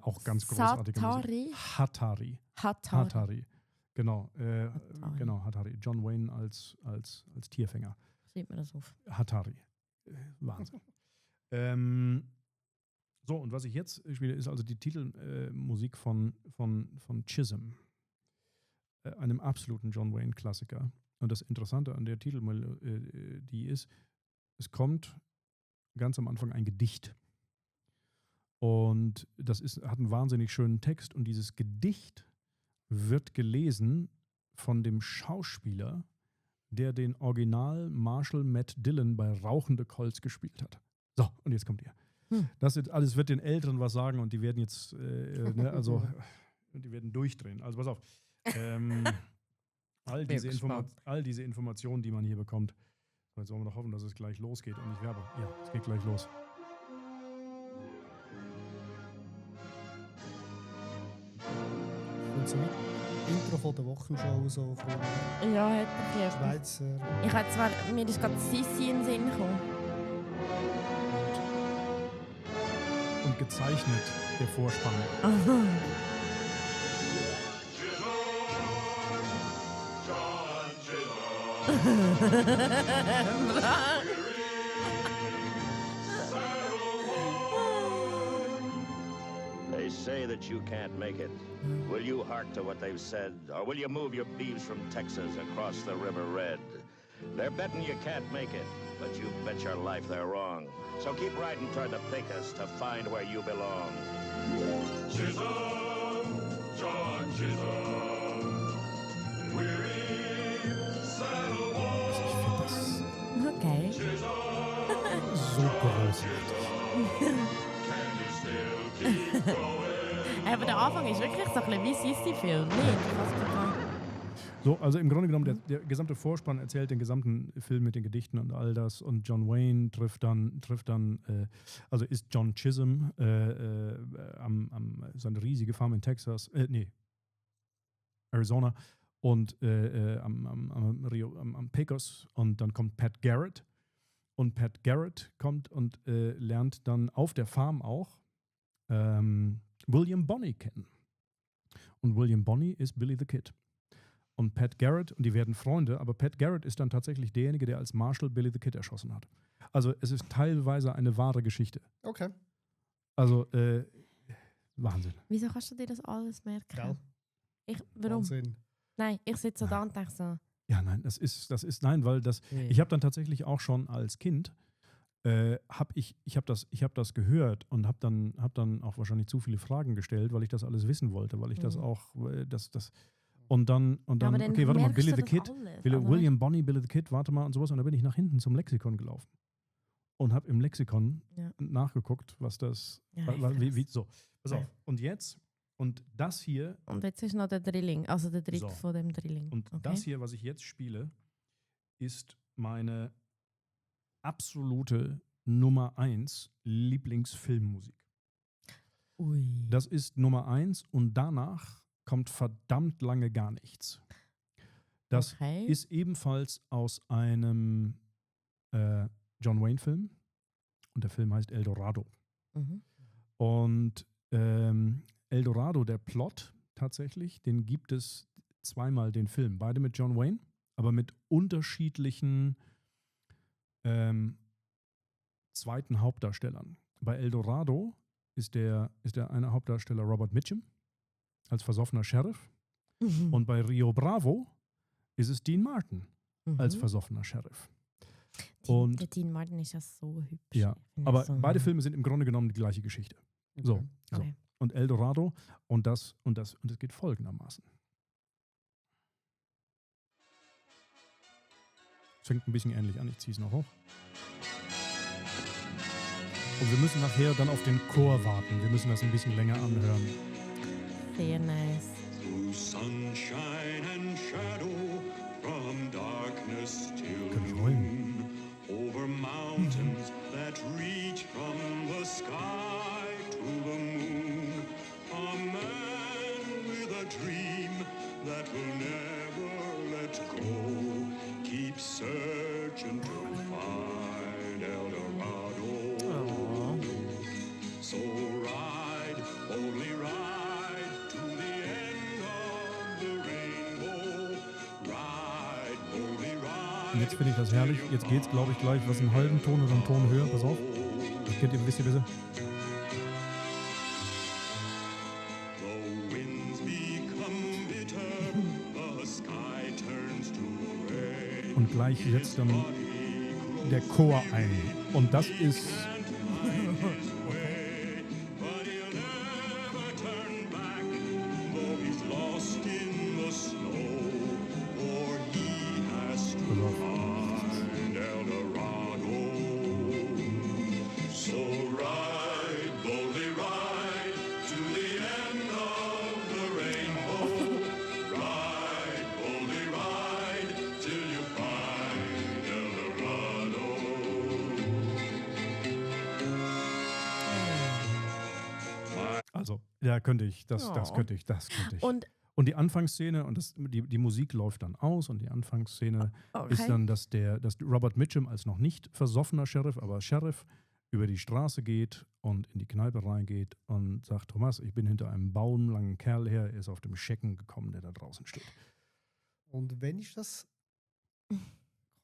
Auch ganz großartige Satari? Musik. Hatari. Hatari. Hatari. Genau, Hatari. genau, Hatari. John Wayne als Tierfänger. Schreibt mir das auf. Hatari. Wahnsinn. So, und was ich jetzt spiele, ist also die Titelmusik von Chisholm, einem absoluten John Wayne-Klassiker. Und das Interessante an der Titelmelodie ist, es kommt ganz am Anfang ein Gedicht. Und das hat einen wahnsinnig schönen Text. Und dieses Gedicht wird gelesen von dem Schauspieler, der den Original Marshall Matt Dillon bei Rauchende Colts gespielt hat. So, und jetzt kommt ihr. Das alles wird den Älteren was sagen und die werden jetzt, die werden durchdrehen. Also pass auf. All diese Informationen, die man hier bekommt. So, jetzt wollen wir noch hoffen, dass es gleich losgeht und ich werbe. Ja, es geht gleich los. Und so weiter. Intro von der Wochenshow so früher. Ja, hat ein bisschen etwas. Schweizer. Ich habe zwar, mir ist gerade Sissi in den Sinn gekommen. Und gezeichnet der Vorspann. Aha. They say that you can't make it. Will you hark to what they've said, or will you move your beeves from Texas across the River Red? They're betting you can't make it, but you bet your life they're wrong. So keep riding toward the Pecos to find where you belong. Chisholm, John Chisholm, weary, saddle warm. Okay. So groß. Can you still keep going? Aber der Anfang ist wirklich so ein bisschen wie Sissi-Film. Nicht? Ich weiß gar nicht. So, also im Grunde genommen, der gesamte Vorspann erzählt den gesamten Film mit den Gedichten und all das. Und John Wayne trifft dann also ist John Chisholm so eine riesige Farm in Texas, Arizona und am Pecos. Und dann kommt Pat Garrett. Und Pat Garrett kommt und lernt dann auf der Farm auch William Bonney kennen. Und William Bonney ist Billy the Kid. Und Pat Garrett, und die werden Freunde, aber Pat Garrett ist dann tatsächlich derjenige, der als Marshal Billy the Kid erschossen hat. Also es ist teilweise eine wahre Geschichte. Okay. Also Wahnsinn. Wieso kannst du dir das alles merken? Gell? Warum? Wahnsinn. Nein, ich sitze so da und denke so. Ja, nein, nein, weil das, ich habe dann tatsächlich auch schon als Kind, ich habe das gehört und habe dann auch wahrscheinlich zu viele Fragen gestellt, weil ich das alles wissen wollte, weil ich das auch, und dann, Aber dann okay, warte mal, merkst Billy du the das Kid, alles, William Bonney, Billy the Kid, warte mal und sowas. Und dann bin ich nach hinten zum Lexikon gelaufen und habe im Lexikon nachgeguckt, was das, so, pass auf. Und jetzt, und das hier. Und jetzt ist noch der Drilling, also der dritte von dem Drilling. Und das hier, was ich jetzt spiele, ist meine absolute Nummer 1 Lieblingsfilmmusik. Ui. Das ist Nummer 1 und danach kommt verdammt lange gar nichts. Das ist ebenfalls aus einem John Wayne-Film und der Film heißt El Dorado. Mhm. Und El Dorado, der Plot tatsächlich, den gibt es zweimal, den Film. Beide mit John Wayne, aber mit unterschiedlichen zweiten Hauptdarstellern. Bei El Dorado ist der eine Hauptdarsteller Robert Mitchum als versoffener Sheriff. Mhm. Und bei Rio Bravo ist es Dean Martin als versoffener Sheriff. Der Dean Martin ist ja so hübsch. Ja, aber beide Filme sind im Grunde genommen die gleiche Geschichte. So. Okay. Und El Dorado und es geht folgendermaßen. Es fängt ein bisschen ähnlich an, ich ziehe es noch hoch. Und wir müssen nachher dann auf den Chor warten. Wir müssen das ein bisschen länger anhören. Sehr nice. Through sunshine and shadow, from darkness till noon, over mountains that reach from the sky to the moon, a man with a dream that will never let go, keeps searching to find El Dorado. So ride, only ride to the end of the rainbow. Ride, only ride. Und jetzt finde ich das herrlich. Jetzt geht's, glaube ich, gleich was einen halben Ton oder einen Ton höher. Pass auf. Das kennt ihr, wisst ihr besser. The winds become bitter, the sky turns to rain. Und gleich setzt dann der Chor ein. Und das ist. But he'll never turn back, though he's lost in the snow, for he has to find El Dorado. So ride, boldly ride, to the end of the rainbow. Ride, boldly ride, till you find El Dorado. Also, ja, könnte ich. Das könnte ich. Und Und die Anfangsszene, und die Musik läuft dann aus, und die Anfangsszene ist dann, dass Robert Mitchum als noch nicht versoffener Sheriff, aber Sheriff, über die Straße geht und in die Kneipe reingeht und sagt, Thomas, ich bin hinter einem baumlangen Kerl her, er ist auf dem Schecken gekommen, der da draußen steht. Und wenn ist das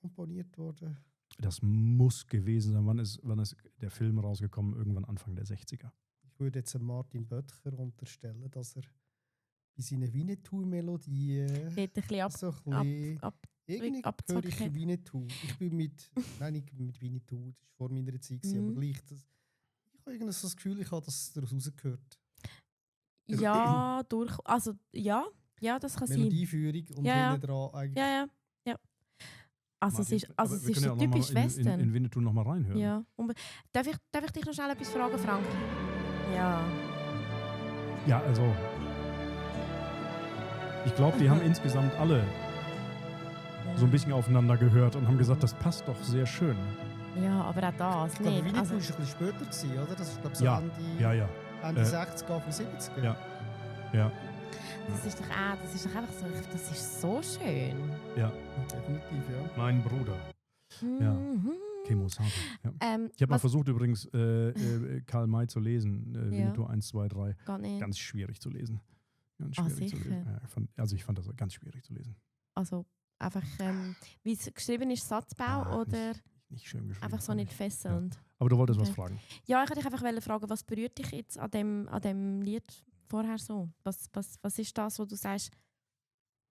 komponiert worden? Das muss gewesen sein. Wann ist der Film rausgekommen? Irgendwann Anfang der 60er. Ich würde jetzt Martin Böttcher unterstellen, dass er bei seiner Winnetou-Melodie Geht ein bisschen so ein bisschen irgendwie höre abgezockt ich hat. Winnetou. Ich bin nein, nicht mit Winnetou, das war vor meiner Zeit, aber gleich. Ich habe irgendwie so das Gefühl, ich habe das daraus rausgehört. Ja, das kann sein. Melodieführung und Ja. hinten dran eigentlich. Ja. Also es ist, Aber wir können so ja auch noch mal typisch Western. in Winnetou noch mal reinhören. Ja. Darf ich dich noch schnell etwas fragen, Frank? Ja. Ja, also ich glaube, die haben insgesamt alle so ein bisschen aufeinander gehört und haben gesagt, das passt doch sehr schön. Ja, aber auch das Ich glaube, nicht. Winnetou Also, war ein bisschen später, gewesen, oder? Das ist, glaube ich, so Ja, Ende ja. 60er, Anfang 70er. Ja. Ja, das ist doch einfach so, das ist so schön. ja. Definitiv, ja. Mein Bruder. Ja. Mhm. Kemo Sato. Ja. Ich habe mal versucht übrigens Karl May zu lesen, Winnetou 1, 2, 3. Gar nicht. Ganz schwierig zu lesen. Ganz Ah, schwierig zu sicher? lesen. Ja, ich fand das ganz schwierig zu lesen. Also einfach, wie es geschrieben ist, Satzbau oder Nicht schön geschrieben. einfach so fand nicht ich. fesselnd? Aber du wolltest was Okay. fragen. Ja, ich wollte dich einfach fragen, was berührt dich jetzt an dem Lied vorher so? Was ist das, wo du sagst,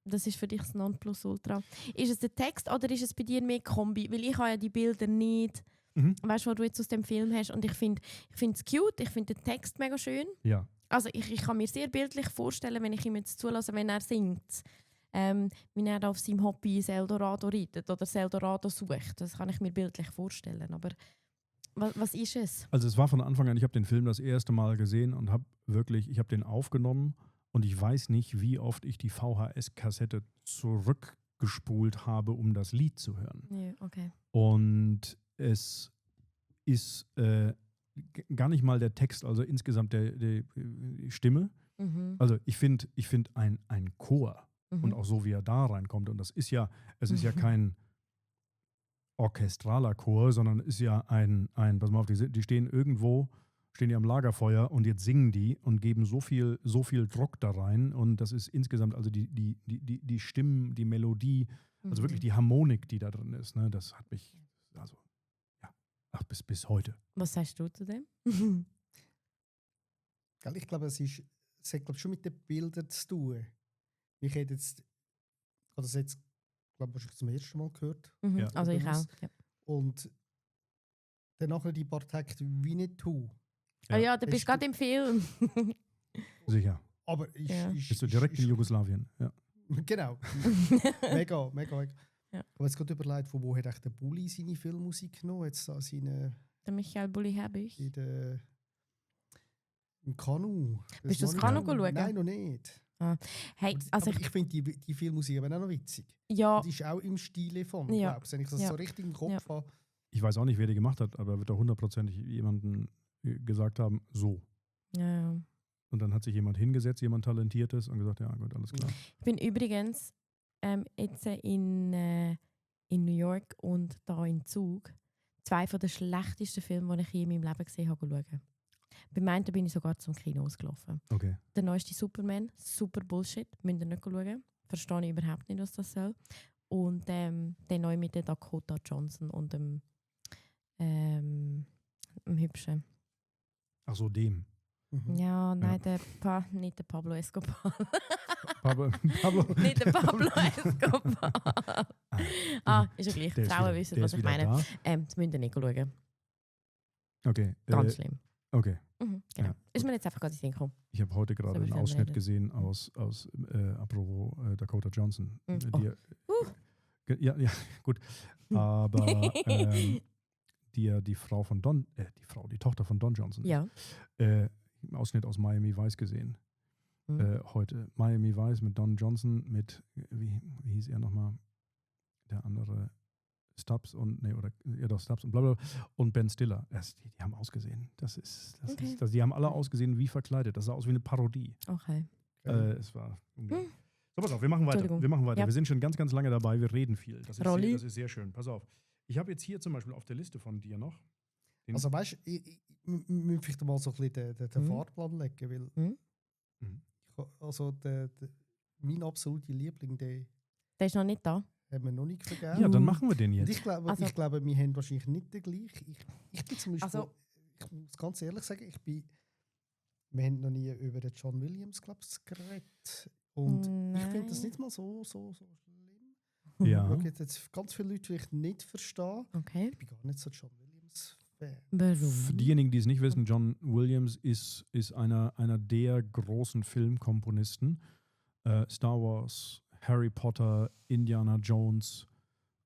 das ist für dich das Nonplusultra? Ist es der Text oder ist es bei dir mehr Kombi? Weil ich habe ja die Bilder nicht, weißt du, was du jetzt aus dem Film hast. Und ich finde es cute, ich finde den Text mega schön. Ja. Also ich kann mir sehr bildlich vorstellen, wenn ich ihm jetzt zulasse, wenn er singt, wie er da auf seinem Hobby ins Eldorado reitet oder das Eldorado sucht. Das kann ich mir bildlich vorstellen. Aber was ist es? Also es war von Anfang an, ich habe den Film das erste Mal gesehen und ich habe den aufgenommen und ich weiß nicht, wie oft ich die VHS-Kassette zurückgespult habe, um das Lied zu hören. Ja, okay. Und es ist gar nicht mal der Text, also insgesamt die Stimme. Mhm. Also ich finde ein Chor Mhm. und auch so, wie er da reinkommt. Und es ist ja kein orchestraler Chor, sondern ist ja pass mal auf, die stehen die am Lagerfeuer und jetzt singen die und geben so viel Druck da rein. Und das ist insgesamt, also die Stimmen, die Melodie, also wirklich die Harmonik, die da drin ist, ne, das hat mich, also ja, bis heute. Was sagst du zu dem? Gell, ich glaube, es hat schon mit den Bildern zu tun. Ich habe das jetzt, glaube ich, zum ersten Mal gehört. Mhm. Ja. Also ich auch. Ja. Und dann nachher die paar Takte Winnetou. Ah ja, du Hast bist gerade im Film. Sicher. Aber Bist du direkt in Jugoslawien? Ja. Genau. mega. Ja. Ich habe jetzt gerade überlegt, von wo hat eigentlich der Bulli seine Filmmusik genommen? Jetzt an Der Michael Bulli-Herbig. im Kanu. Bist du das noch Kanu nicht- schauen? Nein, noch nicht. Hey, Aber, also aber ich finde die Filmmusik aber auch noch witzig. ja, Die ist auch im Stile von, Ja. glaubst du, wenn ich das Ja. so richtig im Kopf Ja. habe. Ich weiß auch nicht, wer die gemacht hat, aber wird da hundertprozentig jemanden gesagt haben, so. ja. Und dann hat sich jemand hingesetzt, jemand Talentiertes und gesagt, ja gut, alles klar. Ich bin übrigens jetzt in New York und da in Zug 2 von den schlechtesten Filme, die ich je in meinem Leben gesehen habe, schauen. Beim einen bin ich sogar zum Kino ausgelaufen. Okay. Der neueste Superman, super Bullshit, müsst ihr nicht schauen. Verstehe ich überhaupt nicht, was das soll. Und der neue mit der Dakota Johnson und dem Hübschen. Ach so, dem. Mhm. Ja, nein, nicht der Pablo Escobar. Pablo. Nicht der Pablo Escobar. Ist ja gleich. Der ist Frauen wieder- wissen, der was ist ich wieder meine. da. Das müsst ihr nicht schauen. Okay. Ganz schlimm. Okay. Mhm, genau. Ja. Ist mir jetzt einfach gerade in den Sinn gekommen. Ich habe heute gerade So einen wie Ausschnitt Filmrede. gesehen aus apropos Dakota Johnson. Mhm. Ja, gut. Aber die Frau von die Tochter von Don Johnson. Ja. Einen Ausschnitt aus Miami Vice gesehen. Mhm. Heute. Miami Vice mit Don Johnson, mit, wie hieß er nochmal? Der andere Stubbs und Stubbs und blablabla und Ben Stiller. Die haben ausgesehen. Okay. Die haben alle ausgesehen wie verkleidet. Das sah aus wie eine Parodie. Okay. Es war unglaublich. So, pass auf, wir machen weiter. Entschuldigung. Ja. Wir sind schon ganz, ganz lange dabei, wir reden viel. Das Rolli. ist sehr schön. Pass auf. Ich habe jetzt hier zum Beispiel auf der Liste von dir noch. Also weißt du, ich müsste vielleicht mal so ein bisschen den Fahrplan legen, weil mein absoluter Liebling, den Der ist noch nicht da. haben wir noch nicht vergeben. Ja, dann machen wir den Und jetzt. ich glaube, wir haben wahrscheinlich nicht den gleichen. Ich bin zum Beispiel, Also- ich muss ganz ehrlich sagen, wir haben noch nie über den John Williams, glaube ich, geredet. Und ich finde das nicht mal so schlimm. Ja. Schau, jetzt ganz viele Leute vielleicht nicht verstehen. Okay. Ich bin gar nicht so John Williams-Fan. Für Warum? diejenigen, die es nicht wissen, John Williams ist einer der großen Filmkomponisten. Star Wars, Harry Potter, Indiana Jones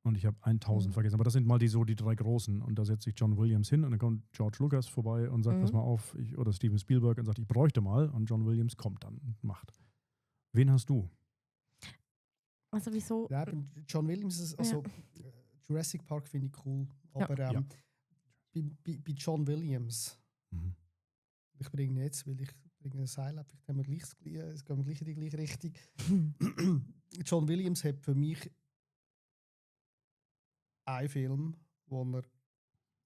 und ich habe 1000 vergessen. Aber das sind mal die 3 großen. Und da setzt sich John Williams hin und dann kommt George Lucas vorbei und sagt, pass mal auf, oder Steven Spielberg und sagt, ich bräuchte mal. Und John Williams kommt dann und macht. Wen hast du? Also wieso? Ja, John Williams ist, also Jurassic Park finde ich cool. Aber Ja. bei John Williams, Mhm. ich bringe ihn jetzt, weil ich bringe ein Seil ab, vielleicht haben wir gleich, es gehen wir gleich in die gleiche Richtung. John Williams hat für mich einen Film, den er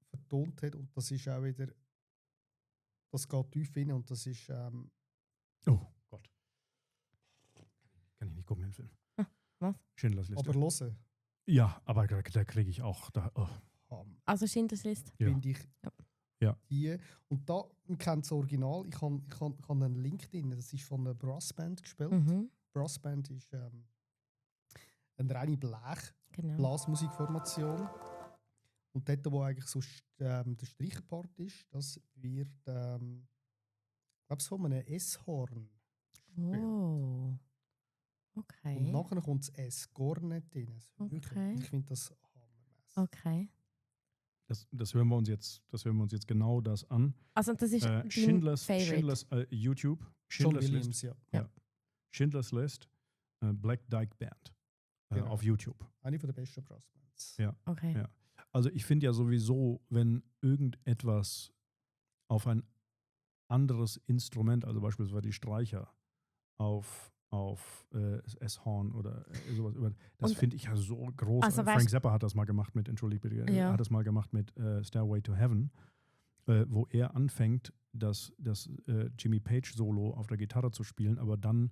vertont hat und das ist auch wieder, das geht tief rein und das ist Oh Gott. Kann ich nicht gucken, den Film. Was? Schindlers Liste. aber hören, Ja, aber da kriege ich auch. Also Schindlers Liste. Ja. finde ich Ja. die. Und da, man kennt das Original, ich kann einen Link drin, das ist von einer Brassband gespielt. Mhm. Brassband ist eine reine Genau. Blasmusikformation. Und dort, wo eigentlich so der Streicherpart ist, das wird, glaube ich, von einem S-Horn. Oh. Okay. Und nachher kommt das S-Gornet drin. Okay. Ich finde das hammermäßig. Okay. Das hören wir uns jetzt genau das an. Also das ist dein Schindlers Favorite. YouTube. John Schindlers Williams, List. ja. Schindlers List. Black Dyke Band. Genau. Auf YouTube. Eine von der besten Brassbands. Ja. Okay. Ja. Also ich finde ja sowieso, wenn irgendetwas auf ein anderes Instrument, also beispielsweise die Streicher, auf S-Horn oder sowas über, das Und- finde ich ja so groß. Also Frank weißt- Zappa hat das mal gemacht mit, entschuldigt bitte, Ja. hat das mal gemacht mit Stairway to Heaven, wo er anfängt, das Jimmy Page Solo auf der Gitarre zu spielen, aber dann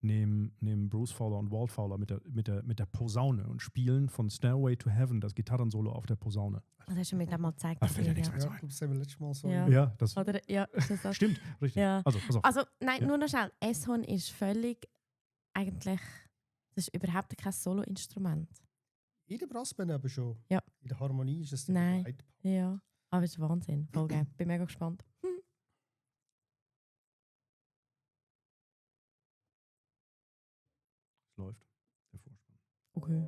nehmen Bruce Fowler und Walt Fowler mit der Posaune und spielen von Stairway to Heaven das Gitarrensolo auf der Posaune. Das hast du mir dann mal gezeigt. Ah, fällt ja nichts ja. mehr Ja, das haben wir letztes Mal so. Ja. Ja, das Oder, ja, ist das das? stimmt, richtig. Ja. Also, pass auf. Also, nein, Ja. nur noch schnell. S-Horn ist völlig eigentlich, das ist überhaupt kein Solo-Instrument. In der Brassband aber schon. Ja. In der Harmonie ist es der Nein. Begleitpart. Ja, aber es ist Wahnsinn. Voll geil. Bin mega gespannt. Es läuft. Der Vorspann. Okay.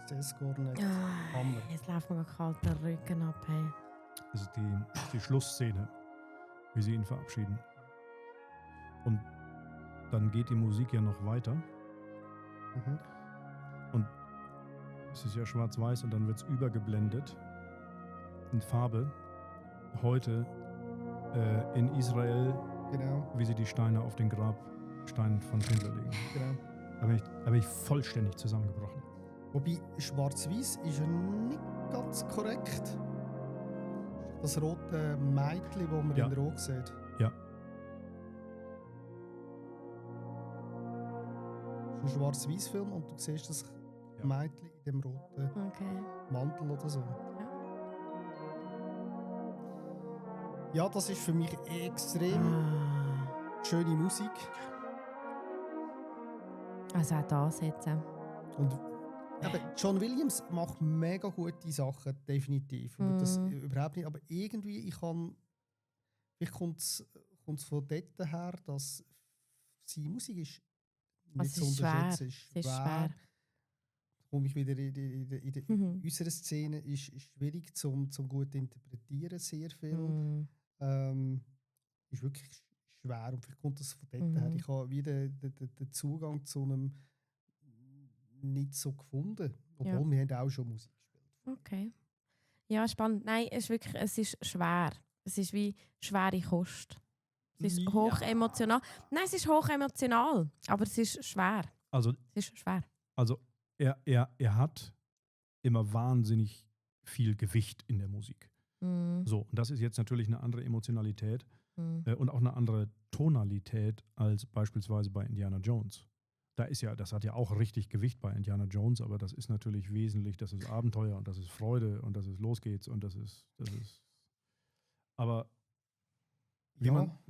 Das S-Gornet. Ah, Hammer. jetzt läuft mir kalt der Rücken ab. Hey. Das ist die Schlussszene, wie sie ihn verabschieden. Und dann geht die Musik ja noch weiter. Mhm. Und es ist ja schwarz-weiß und dann wird es übergeblendet in Farbe. Heute in Israel, Genau, wie sie die Steine auf den Grabstein von Schindler legen. genau. Da bin ich vollständig zusammengebrochen. Wobei schwarz-weiß ist ja nicht ganz korrekt. Das rote Mädchen, das man Ja. in Rot sieht. Ja. Das ist ein Schwarz-Weiß-Film und du siehst das Ja. Mädchen in dem roten Okay. Mantel oder so. Ja, das ist für mich extrem schöne Musik. Also auch das jetzt. Und eben, John Williams macht mega gute Sachen, definitiv. Und das überhaupt nicht. Aber irgendwie, vielleicht kommt es von dort her, dass seine Musik ist nicht Es zu ist schwer. unterschätzen. Es ist schwer. Komme ich wieder in unserer Szene, ist schwierig zum gut interpretieren, sehr viel. Ist wirklich schwer und vielleicht kommt das von dort her. Ich habe wieder den Zugang zu einem nicht so gefunden, obwohl wir haben auch schon Musik gespielt. Okay. Ja, spannend. Nein, es ist schwer. Es ist wie schwere Kost. Es ist hoch emotional. Nein, es ist hoch emotional, aber es ist schwer. Also, Es ist schwer. also er hat immer wahnsinnig viel Gewicht in der Musik. So, und das ist jetzt natürlich eine andere Emotionalität und auch eine andere Tonalität als beispielsweise bei Indiana Jones. Das hat ja auch richtig Gewicht bei Indiana Jones, aber das ist natürlich wesentlich, das ist Abenteuer und das ist Freude und das ist los geht's und das ist. Aber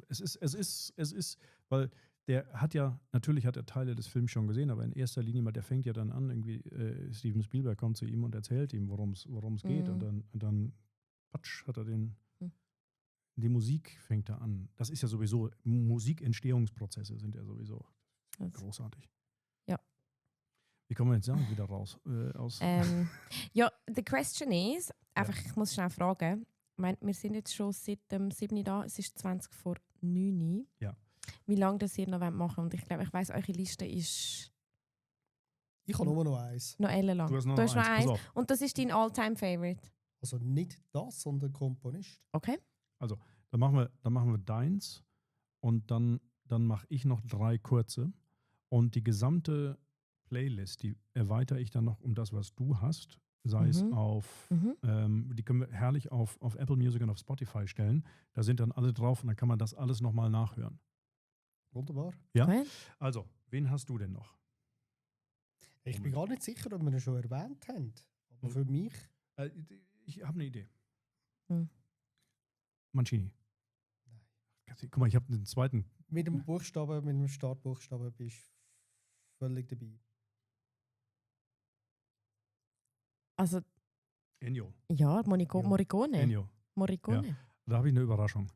es ist, weil natürlich hat er Teile des Films schon gesehen, aber in erster Linie, der fängt ja dann an, irgendwie, Steven Spielberg kommt zu ihm und erzählt ihm, worum es geht und dann patsch, hat er die Musik fängt er an. Das ist ja sowieso, Musikentstehungsprozesse sind ja sowieso großartig. Ja. Wie kommen wir jetzt da wieder raus? Ja, the question is, einfach, ich muss schnell fragen, ich meine, wir sind jetzt schon seit dem 7. da, es ist 20 vor 9. Ja. Wie lange das ihr noch machen wollt. Und ich glaube, ich weiss, eure Liste ist Ich habe nur noch eins. noch ellenlang. Du hast noch noch eins. Pass eins. auf. Und das ist dein All-Time-Favorite. Also nicht das, sondern Komponist. Okay. Also, dann machen wir deins und dann mache ich noch 3 kurze und die gesamte Playlist, die erweitere ich dann noch um das, was du hast, sei es auf, die können wir herrlich auf Apple Music und auf Spotify stellen. Da sind dann alle drauf und dann kann man das alles nochmal nachhören. Wunderbar. Ja? Okay. Also, wen hast du denn noch? Ich bin gar nicht sicher, ob wir ihn schon erwähnt haben. Aber für mich... Ich habe eine Idee. Nein. Mancini. Guck mal, ich habe den zweiten. Mit dem Startbuchstaben bist du völlig dabei. Also, Ennio. ja, Morricone. Ennio. Morricone. Ja. Da habe ich eine Überraschung.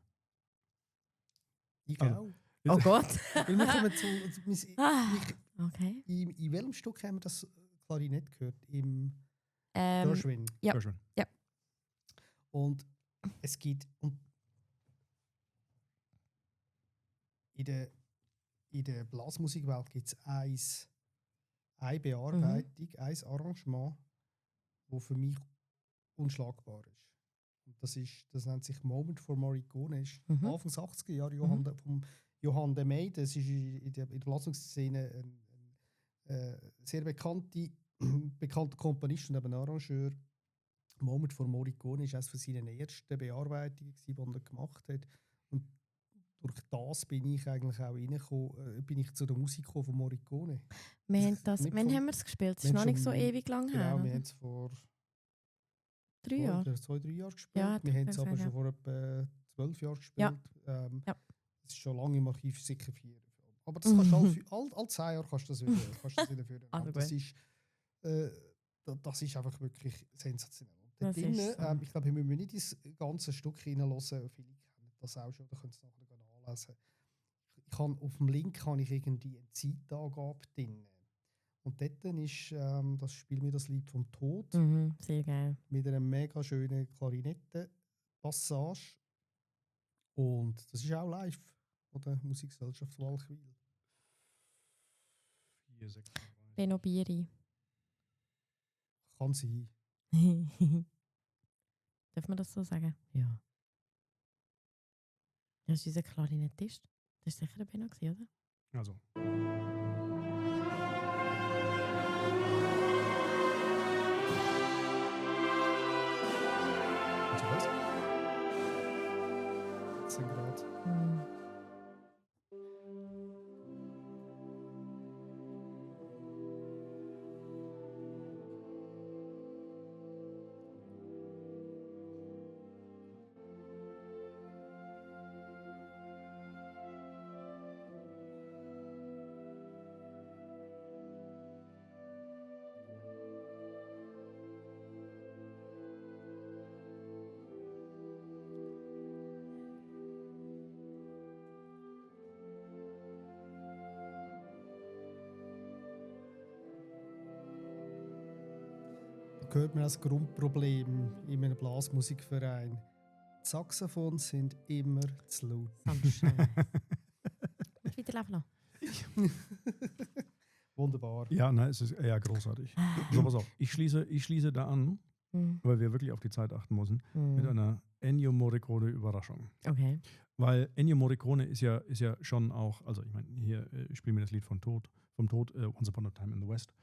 Ich Also, auch. Oh Gott. Weil wir kommen Okay. in welchem Stück haben wir das Klarinett gehört? Im Ähm, Gershwin. Ja. Sehr schön. Und es gibt in der Blasmusikwelt gibt es eine Bearbeitung, ein Arrangement, das für mich unschlagbar ist. Und das nennt sich Moment for Morricone. Ist Anfang 80er Jahre vom Johann de Meij. Das ist in der Blasmusikszene ein sehr bekannter Komponist und eben Arrangeur. Moment for Morricone ist eines von seinen ersten Bearbeitungen, die er gemacht hat. Und durch das bin ich eigentlich auch reingekommen, bin ich zu der Musik von Morricone. Wann haben wir es gespielt? Es ist noch nicht so ewig lang her. Genau, wir oder? haben es vor 3 Jahren. 2-3 Jahren gespielt. Ja, Wir haben es ich aber sagen. schon vor etwa 12 Jahren gespielt. Ja. Ja. Es ist schon lange im Archiv, sicher 4. Aber das kannst du all 10 Jahre kannst du das wieder führen. Also Und das ist einfach wirklich sensationell. Und Das dort ist drinnen, so. ich glaube, wir müssen nicht ins ganze Stück reinhören. Viele kennen das auch schon, da können Sie nachher nachlesen. Auf dem Link habe ich irgendwie eine Zeitangabe drin. Und dort ist, das spielt mir das Lied vom Tod Sehr geil. mit einer mega schönen Klarinettenpassage. Und das ist auch live von der Musikgesellschaft Walchwil. 4, 6, 3. Benno Bieri. Kann sein. Darf man das so sagen? Ja. Das ist unser Klarinettist. Das war sicher der Benno, oder? Also. 15 Grad. Gehört mir als Grundproblem in einem Blasmusikverein. Die Saxophons sind immer zu laut. Weiterlaufen noch. Wunderbar. Ja, nein, es ist eher großartig. So, pass auf. Ich schließe da an, weil wir wirklich auf die Zeit achten müssen, mit einer Ennio Morricone Überraschung. Okay. Weil Ennio Morricone ist ja schon auch, also ich meine, hier spielen wir das Lied vom Tod, Once Upon a Time in the West,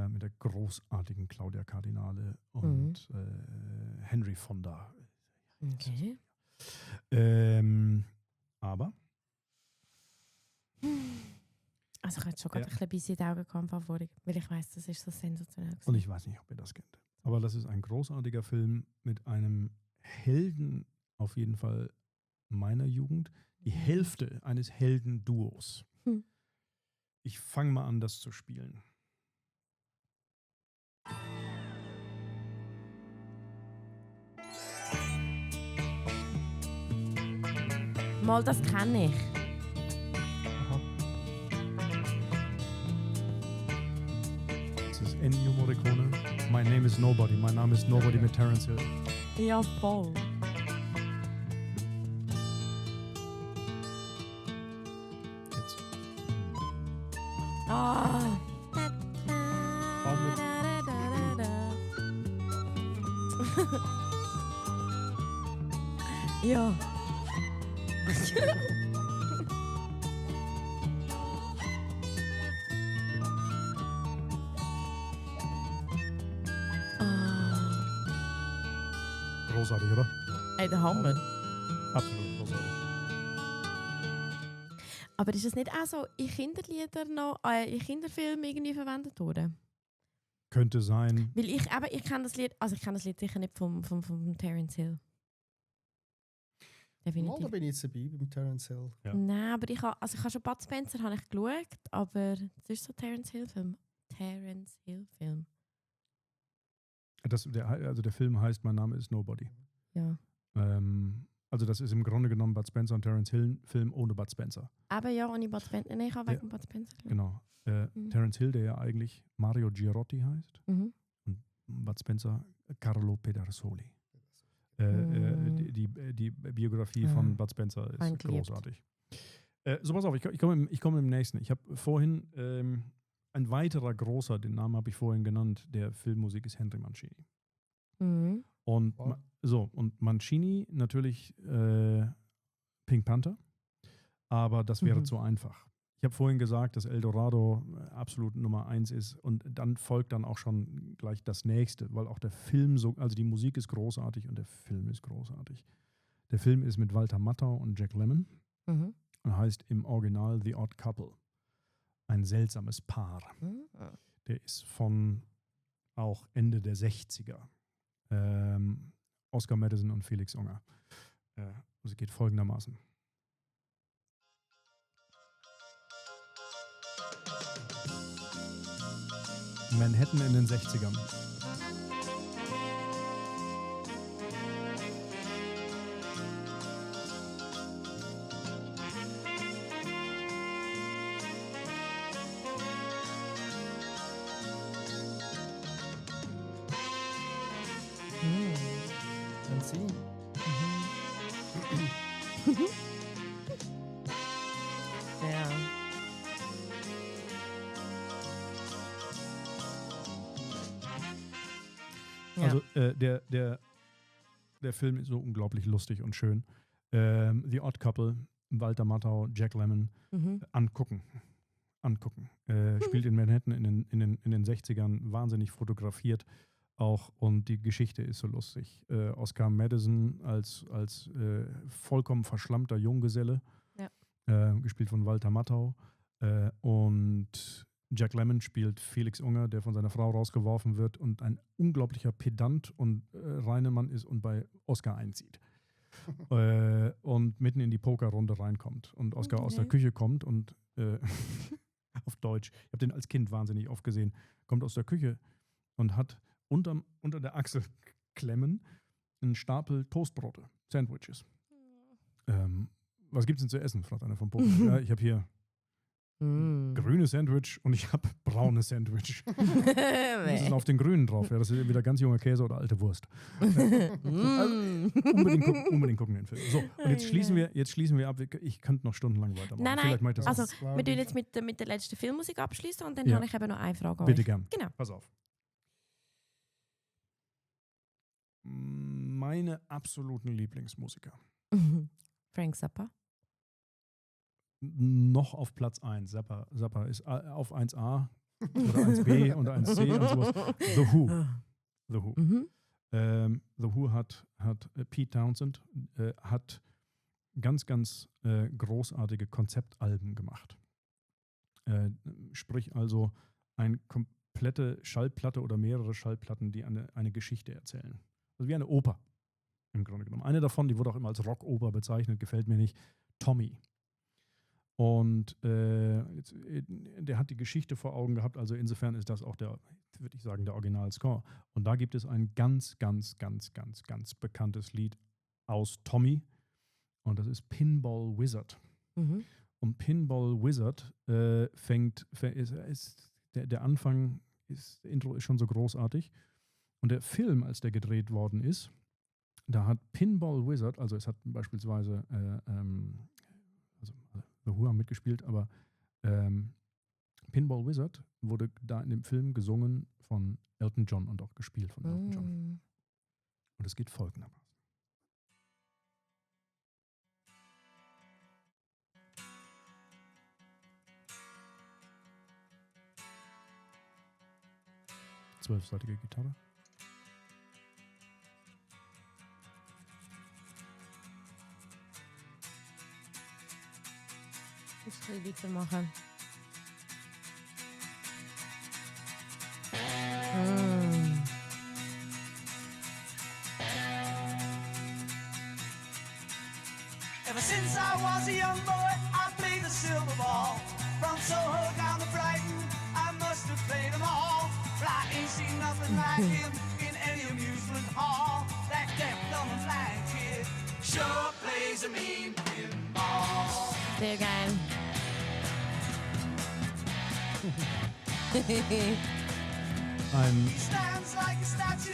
mit der großartigen Claudia Cardinale und Henry Fonda. Okay. Aber Also ich hatte schon gerade ein bisschen bis in die Augen gehabt vorhin, weil ich weiss, das ist so sensationell. Und ich weiß nicht, ob ihr das kennt. Aber das ist ein großartiger Film mit einem Helden, auf jeden Fall meiner Jugend. Die Hälfte eines Heldenduos. Ich fange mal an, das zu spielen. Mal, das kenne ich. Das ist Ennio Morricone. My Name is Nobody. Mein Name ist Nobody mit Terence Hill. Ja, voll. Jetzt. Ah. Ja. Großartig, oder? Ey, der Hammer. Absolut großartig. Aber ist es nicht auch so in Kinderliedern noch, in Kinderfilmen irgendwie verwendet worden? Könnte sein. Weil ich kenne das Lied, also ich kenne das Lied sicher nicht vom Terence Hill. Mal, da Definitiv. bin ich jetzt dabei beim Terence Hill. Ja. Nein, aber ich habe schon Bud Spencer habe ich geschaut, aber das ist so Terence Hill Film. Terence Hill Film. Der Film heißt Mein Name ist Nobody. Ja. Also das ist im Grunde genommen Bud Spencer und Terence Hill Film ohne Bud Spencer. Aber ja, ohne Bud Spencer. Nein, ich habe wegen Bud Spencer geschaut. Genau. Terence Hill, der ja eigentlich Mario Girotti heißt. Mhm. Und Bud Spencer Carlo Pedersoli. Die Biografie von Bud Spencer ist Eingeliebt. großartig. So, pass auf, ich komme im nächsten. Ich habe vorhin ein weiterer großer, den Namen habe ich vorhin genannt, der Filmmusik ist Henry Mancini. Mhm. Und und Mancini natürlich Pink Panther, aber das wäre zu einfach. Ich habe vorhin gesagt, dass Eldorado absolut Nummer 1 ist und dann folgt dann auch schon gleich das nächste, weil auch der Film also die Musik ist großartig und der Film ist großartig. Der Film ist mit Walter Matthau und Jack Lemmon und heißt im Original The Odd Couple. Ein seltsames Paar. Der ist von auch Ende der 60er. Oscar Madison und Felix Unger. Es geht folgendermaßen. Manhattan in den 60ern. Kann sein. Ja. Also der Film ist so unglaublich lustig und schön. The Odd Couple, Walter Matthau, Jack Lemmon, angucken. Spielt in Manhattan in den 60ern, wahnsinnig fotografiert. auch und die Geschichte ist so lustig. Oscar Madison als vollkommen verschlammter Junggeselle, gespielt von Walter Matthau, und Jack Lemmon spielt Felix Unger, der von seiner Frau rausgeworfen wird und ein unglaublicher Pedant und Reinemann ist und bei Oscar einzieht. Und mitten in die Pokerrunde reinkommt und Oscar aus der Küche kommt und auf Deutsch, ich habe den als Kind wahnsinnig oft gesehen, kommt aus der Küche und hat unter der Achsel klemmen einen Stapel Toastbrote, Sandwiches. Was gibt's denn zu essen, fragt einer vom Poker. Ja, ich habe hier grüne Sandwich und ich habe braune Sandwich. Was ist denn auf den grünen drauf? Ja, das ist entweder ganz junger Käse oder alte Wurst. Also, unbedingt gucken den Film. So, und jetzt schließen wir ab. Ich könnte noch stundenlang weitermachen. Nein. Also, wir tun jetzt mit der letzten Filmmusik abschließen und dann habe ich eben noch eine Frage an Bitte euch. gern. Genau. Pass auf. Meine absoluten Lieblingsmusiker. Frank Zappa. Noch auf Platz 1. Zappa ist auf 1A oder 1B und 1C und sowas. The Who. The Who hat Pete Townsend hat ganz, ganz großartige Konzeptalben gemacht. Sprich also eine komplette Schallplatte oder mehrere Schallplatten, die eine Geschichte erzählen. Also wie eine Oper im Grunde genommen. Eine davon, die wurde auch immer als Rockoper bezeichnet, gefällt mir nicht, Tommy. Und der hat die Geschichte vor Augen gehabt, also insofern ist das auch würde ich sagen, der Originalscore. Und da gibt es ein ganz, ganz, ganz, ganz, ganz bekanntes Lied aus Tommy und das ist Pinball Wizard. Und Pinball Wizard der Anfang das Intro ist schon so großartig und der Film, als der gedreht worden ist, da hat Pinball Wizard, also es hat beispielsweise The Who haben mitgespielt, aber Pinball Wizard wurde da in dem Film gesungen von Elton John und auch gespielt von Elton John. Und es geht folgendermaßen. Zwölfseitige Gitarre. Ich will weitermachen. Ever since I was a young boy, I played the silver ball. From Soho down to Brighton, I must have played them all. But I ain't seen nothing like him in any amusement hall. That deaf, dumb and blind kid sure plays a mean pinball. Sehr geil.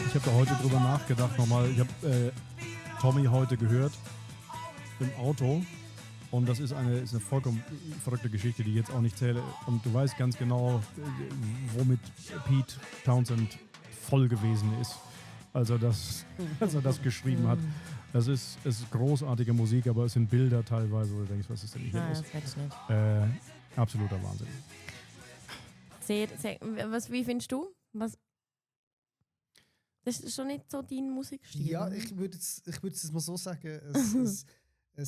Ich habe da heute drüber nachgedacht nochmal. Ich habe Tommy heute gehört im Auto und das ist eine vollkommen verrückte Geschichte, die ich jetzt auch nicht zähle. Und du weißt ganz genau, womit Pete Townsend voll gewesen ist, als er das geschrieben hat. Das ist großartige Musik, aber es sind Bilder teilweise, wo du denkst, was ist denn hier los? Das weiß ich nicht. Absoluter Wahnsinn. Wie findest du? Das ist schon nicht so dein Musikstil. Ja, ich würde es mal so sagen. Ein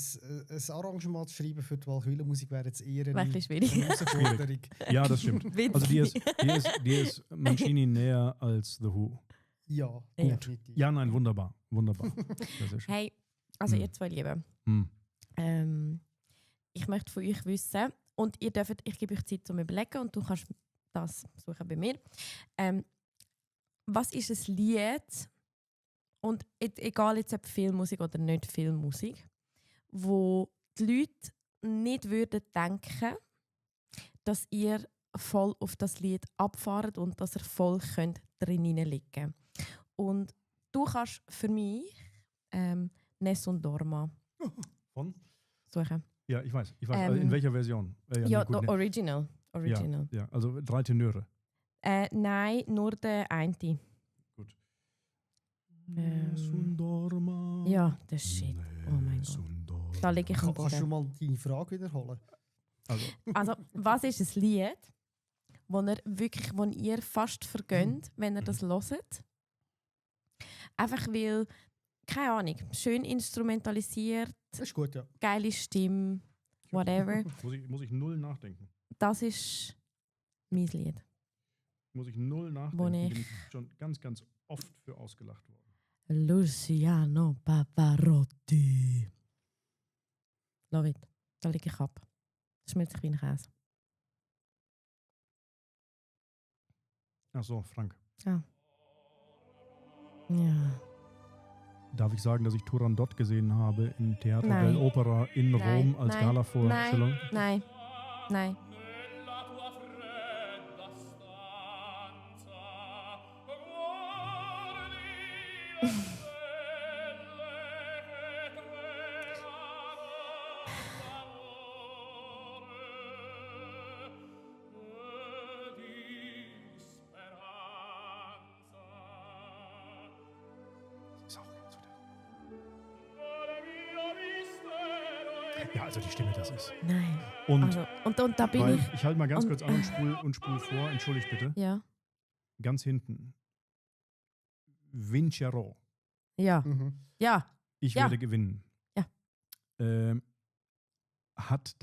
Arrangement zu schreiben für die Walkühlenmusik wäre jetzt eher eine schwierig. Herausforderung. Ja, das stimmt. Also die ist Mancini näher als The Who. Ja, gut. Ja, nein, wunderbar. Hey, also ihr zwei Lieben. Ich möchte von euch wissen, und ich gebe euch Zeit zum Überlegen und du kannst das suchen bei mir. Was ist ein Lied, und egal jetzt ob Filmmusik oder nicht Filmmusik, wo die Leute nicht würden denken, dass ihr voll auf das Lied abfahrt und dass ihr voll drin liegen. Und du kannst für mich Nessun Dorma von suchen. Ja, ich weiß. In welcher Version? Original. Ja, also 3 Tenöre. Nein, nur der eine. Gut. Nessun Dorma. Ja, das ist shit. Oh mein Gott. Da liege ich am Boden. Kannst du mal deine Frage wiederholen? Also, was ist ein Lied, wo ihr fast vergönnt, wenn ihr das hört? Einfach weil, keine Ahnung, schön instrumentalisiert, Das ist gut, ja. geile Stimme, whatever. Muss ich null nachdenken. Das ist mein Lied. Muss ich null nachdenken. Bin ich schon ganz, ganz oft für ausgelacht worden. Luciano Pavarotti. Love it. Da liege ich ab. Das schmilzt sich wie ein Käse. Ach so, Frank. Ja. Darf ich sagen, dass ich Turandot gesehen habe im Teatro Nein. dell'Opera in Nein, Rom als nein, Gala-Vorstellung? Nein. Ja, also die Stimme, das ist. Nein. Und, Also, und da bin ich. ich halte mal ganz kurz an und spul vor. Entschuldigt bitte. Ja. Ganz hinten. Vincerò. Ja. Mhm. Ja. Ich Ja. werde gewinnen. Ja. Hat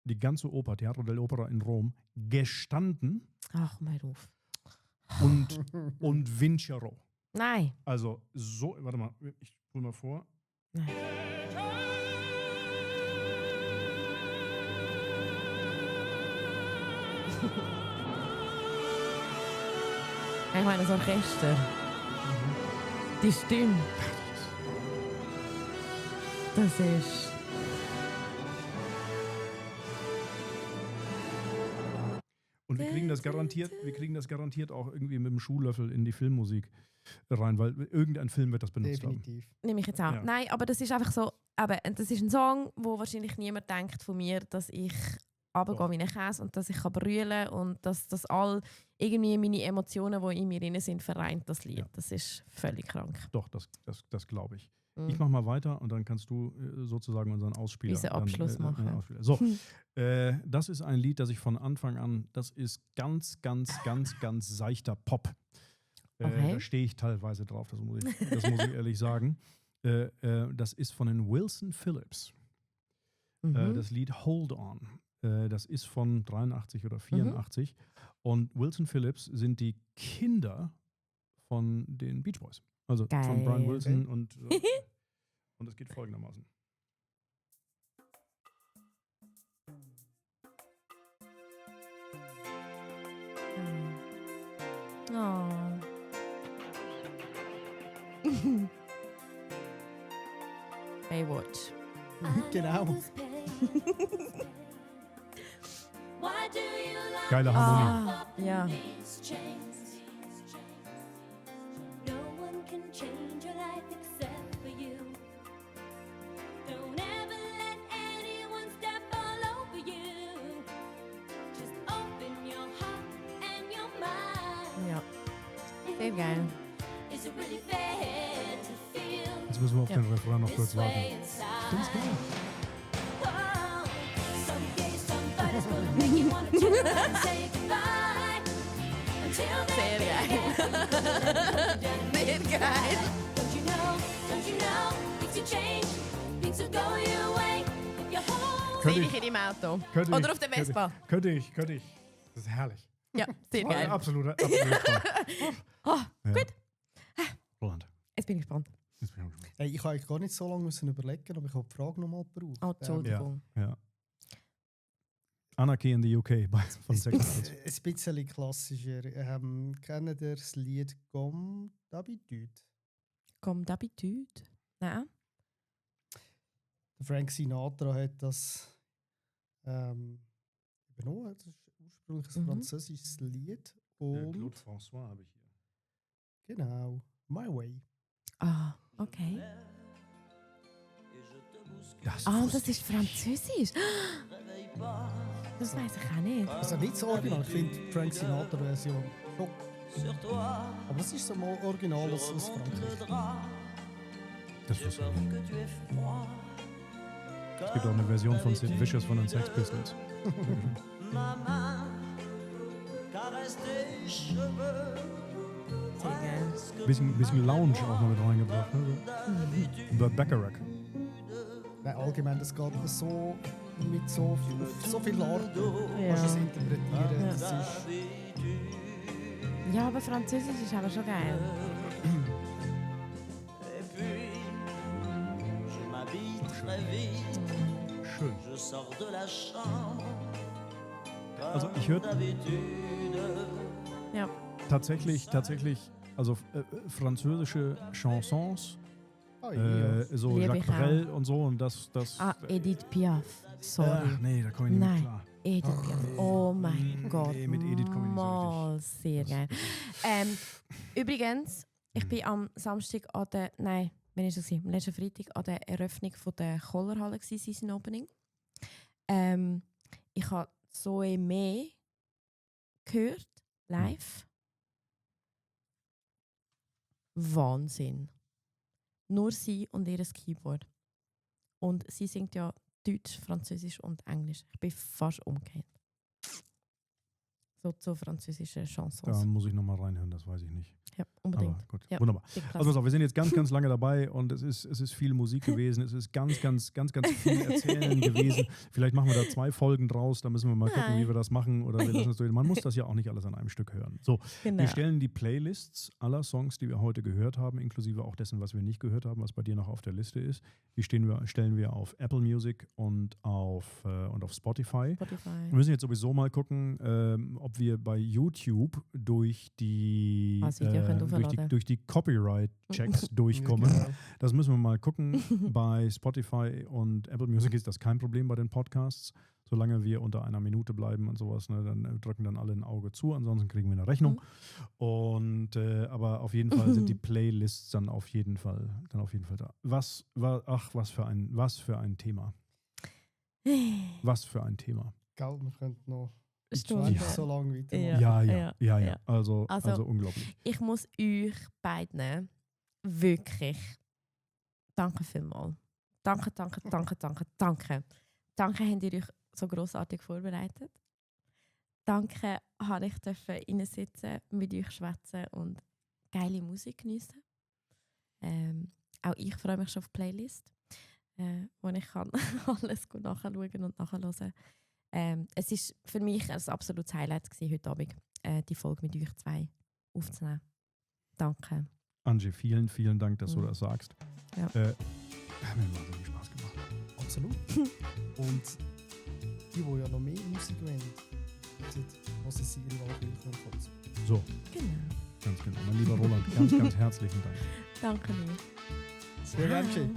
die ganze Oper, Teatro dell'Opera in Rom, gestanden Ach, mal auf. und Vincerò. Nein. Also so, warte mal, ich spule mal vor. Nein. Ich meine, das Orchester. Die Stimme. Das ist. Und wir kriegen das garantiert auch irgendwie mit dem Schuhlöffel in die Filmmusik rein, weil irgendein Film wird das benutzt Definitiv. Nehme ich jetzt auch. Ja. Nein, aber das ist einfach so. Aber das ist ein Song, wo wahrscheinlich niemand denkt von mir, dass ich runtergehe wie ein Käse und dass ich brüllen kann und dass das all irgendwie meine Emotionen, die in mir drin sind, vereint, das Lied. Ja. Das ist völlig krank. haben. Doch, das glaube ich. Mhm. Ich mache mal weiter und dann kannst du sozusagen unseren Ausspieler. Unseren Abschluss machen. Ausspieler. So, das ist ein Lied, das ich von Anfang an, das ist ganz, ganz, ganz, ganz seichter Pop. Okay. Da stehe ich teilweise drauf, das muss ich ehrlich sagen. Das ist von den Wilson Phillips. Das Lied Hold On. Das ist von 83 oder 84. Und Wilson Phillips sind die Kinder von den Beach Boys. Also Geil. von Brian Wilson und es geht folgendermaßen. Oh. Baywatch. Genau. Geile Harmonie. Ah, ja. Ja. Sehr geil. Jetzt müssen wir auf Ja. den Refrain noch kurz warten. Ganz genau. Sehr geil. Sehr geil. Sehe ich in deinem Auto. Oder auf der Vespa. Könnte ich. Das ist herrlich. Ja, sehr geil. Absolut. Oh, gut. Roland, Jetzt bin ich gespannt. jetzt bin ich auch gespannt. Hey, ich habe eigentlich gar nicht so lange müssen überlegen, aber ich habe die Frage nochmal gebraucht. Oh, Entschuldigung. Ja. Anarchy in the UK von Sex Ein Pistols. bisschen klassischer. Kennt ihr das Lied «Comme d'habitude»? Comme d'habitude. Nein. Der Frank Sinatra hat das übernommen. Das ist ursprünglich ein französisches Lied. Und Claude François habe ich hier. genau, «My Way». Ah, okay. Das Ah, das ist Französisch. Das weiß ich auch nicht. Also nicht so original. Ich finde die Frank Sinatra-Version schon. Aber es ist so mal original aus Frankreich. Das wusste ich nicht. Es gibt auch eine Version von Sid Vicious von den Sex Pistols. Sehr geil. Bisschen Lounge auch noch mit reingebracht. Ne? Burt Bacharach. Nein, allgemein, das geht so mit so viel Art. Ja. Kannst du es interpretieren. Ja. Das ist, Ja, aber Französisch ist aber schon geil. Et puis, je m'habille très vite. Schön. Je sors de la chambre. Also ich höre Ja. tatsächlich, also französische Chansons, so Liebe Jacques ich auch. Brel und so und das. Edith Piaf. Sorry. Nee, da komme ich nicht Nein. mit klar. Edith Piaf. Oh mein Gott. Nee, mit Edith komme ich nicht so Mal sehr geil. Übrigens, ich bin am Samstag an der, nein, wann ist das? Am letzten Freitag an der Eröffnung von der Kollerhalle Season Opening. Ich habe Zoe May gehört, live. Wahnsinn. Nur sie und ihr Keyboard. Und sie singt ja Deutsch, Französisch und Englisch. Ich bin fast umgekehrt. So zu französischen Chansons. Da muss ich nochmal reinhören, das weiß ich nicht. Ja, unbedingt. Aber gut, Ja, wunderbar. die Klasse. Also pass auf, wir sind jetzt ganz lange dabei und es ist viel Musik gewesen. Es ist ganz viel Erzählen gewesen. Vielleicht machen wir da 2 Folgen draus. Da müssen wir mal gucken, wie wir das machen. Oder wir lassen es durch. Man muss das ja auch nicht alles an einem Stück hören. So, Genau. wir stellen die Playlists aller Songs, die wir heute gehört haben, inklusive auch dessen, was wir nicht gehört haben, was bei dir noch auf der Liste ist. Die stellen wir auf Apple Music und auf Spotify. Wir müssen jetzt sowieso mal gucken, ob wir bei YouTube durch die Copyright-Checks durchkommen. Genau. Das müssen wir mal gucken. Bei Spotify und Apple Music ist das kein Problem bei den Podcasts. Solange wir unter 1 Minute bleiben und sowas, ne, dann drücken dann alle ein Auge zu, ansonsten kriegen wir eine Rechnung. Und aber auf jeden Fall sind die Playlists dann auf jeden Fall da. Was für ein Thema. Was für ein Thema. Gell, wir könnten noch Stunden. so lange weitermachen. Ja. Also Also, unglaublich. Ich muss euch beiden wirklich danke vielmals. Danke. Danke, habt ihr euch so grossartig vorbereitet. Danke, habe ich reinsitzen, mit euch schwätzen und geile Musik geniessen. Auch ich freue mich schon auf die Playlist, wo ich kann alles gut nachschauen und nachhören. Es war für mich ein absolutes Highlight gewesen, heute Abend, die Folge mit euch 2 aufzunehmen. Danke. Angie, vielen Dank, dass du das sagst. Ja. Hat mir wahnsinnig Spaß gemacht. Absolut. Und die ja noch mehr Musik wollen, was sie ihre Wahlkirche umfassen. So, Genau. ganz genau. Mein lieber Roland, ganz herzlichen Dank. Danke dir. Sehr gerne.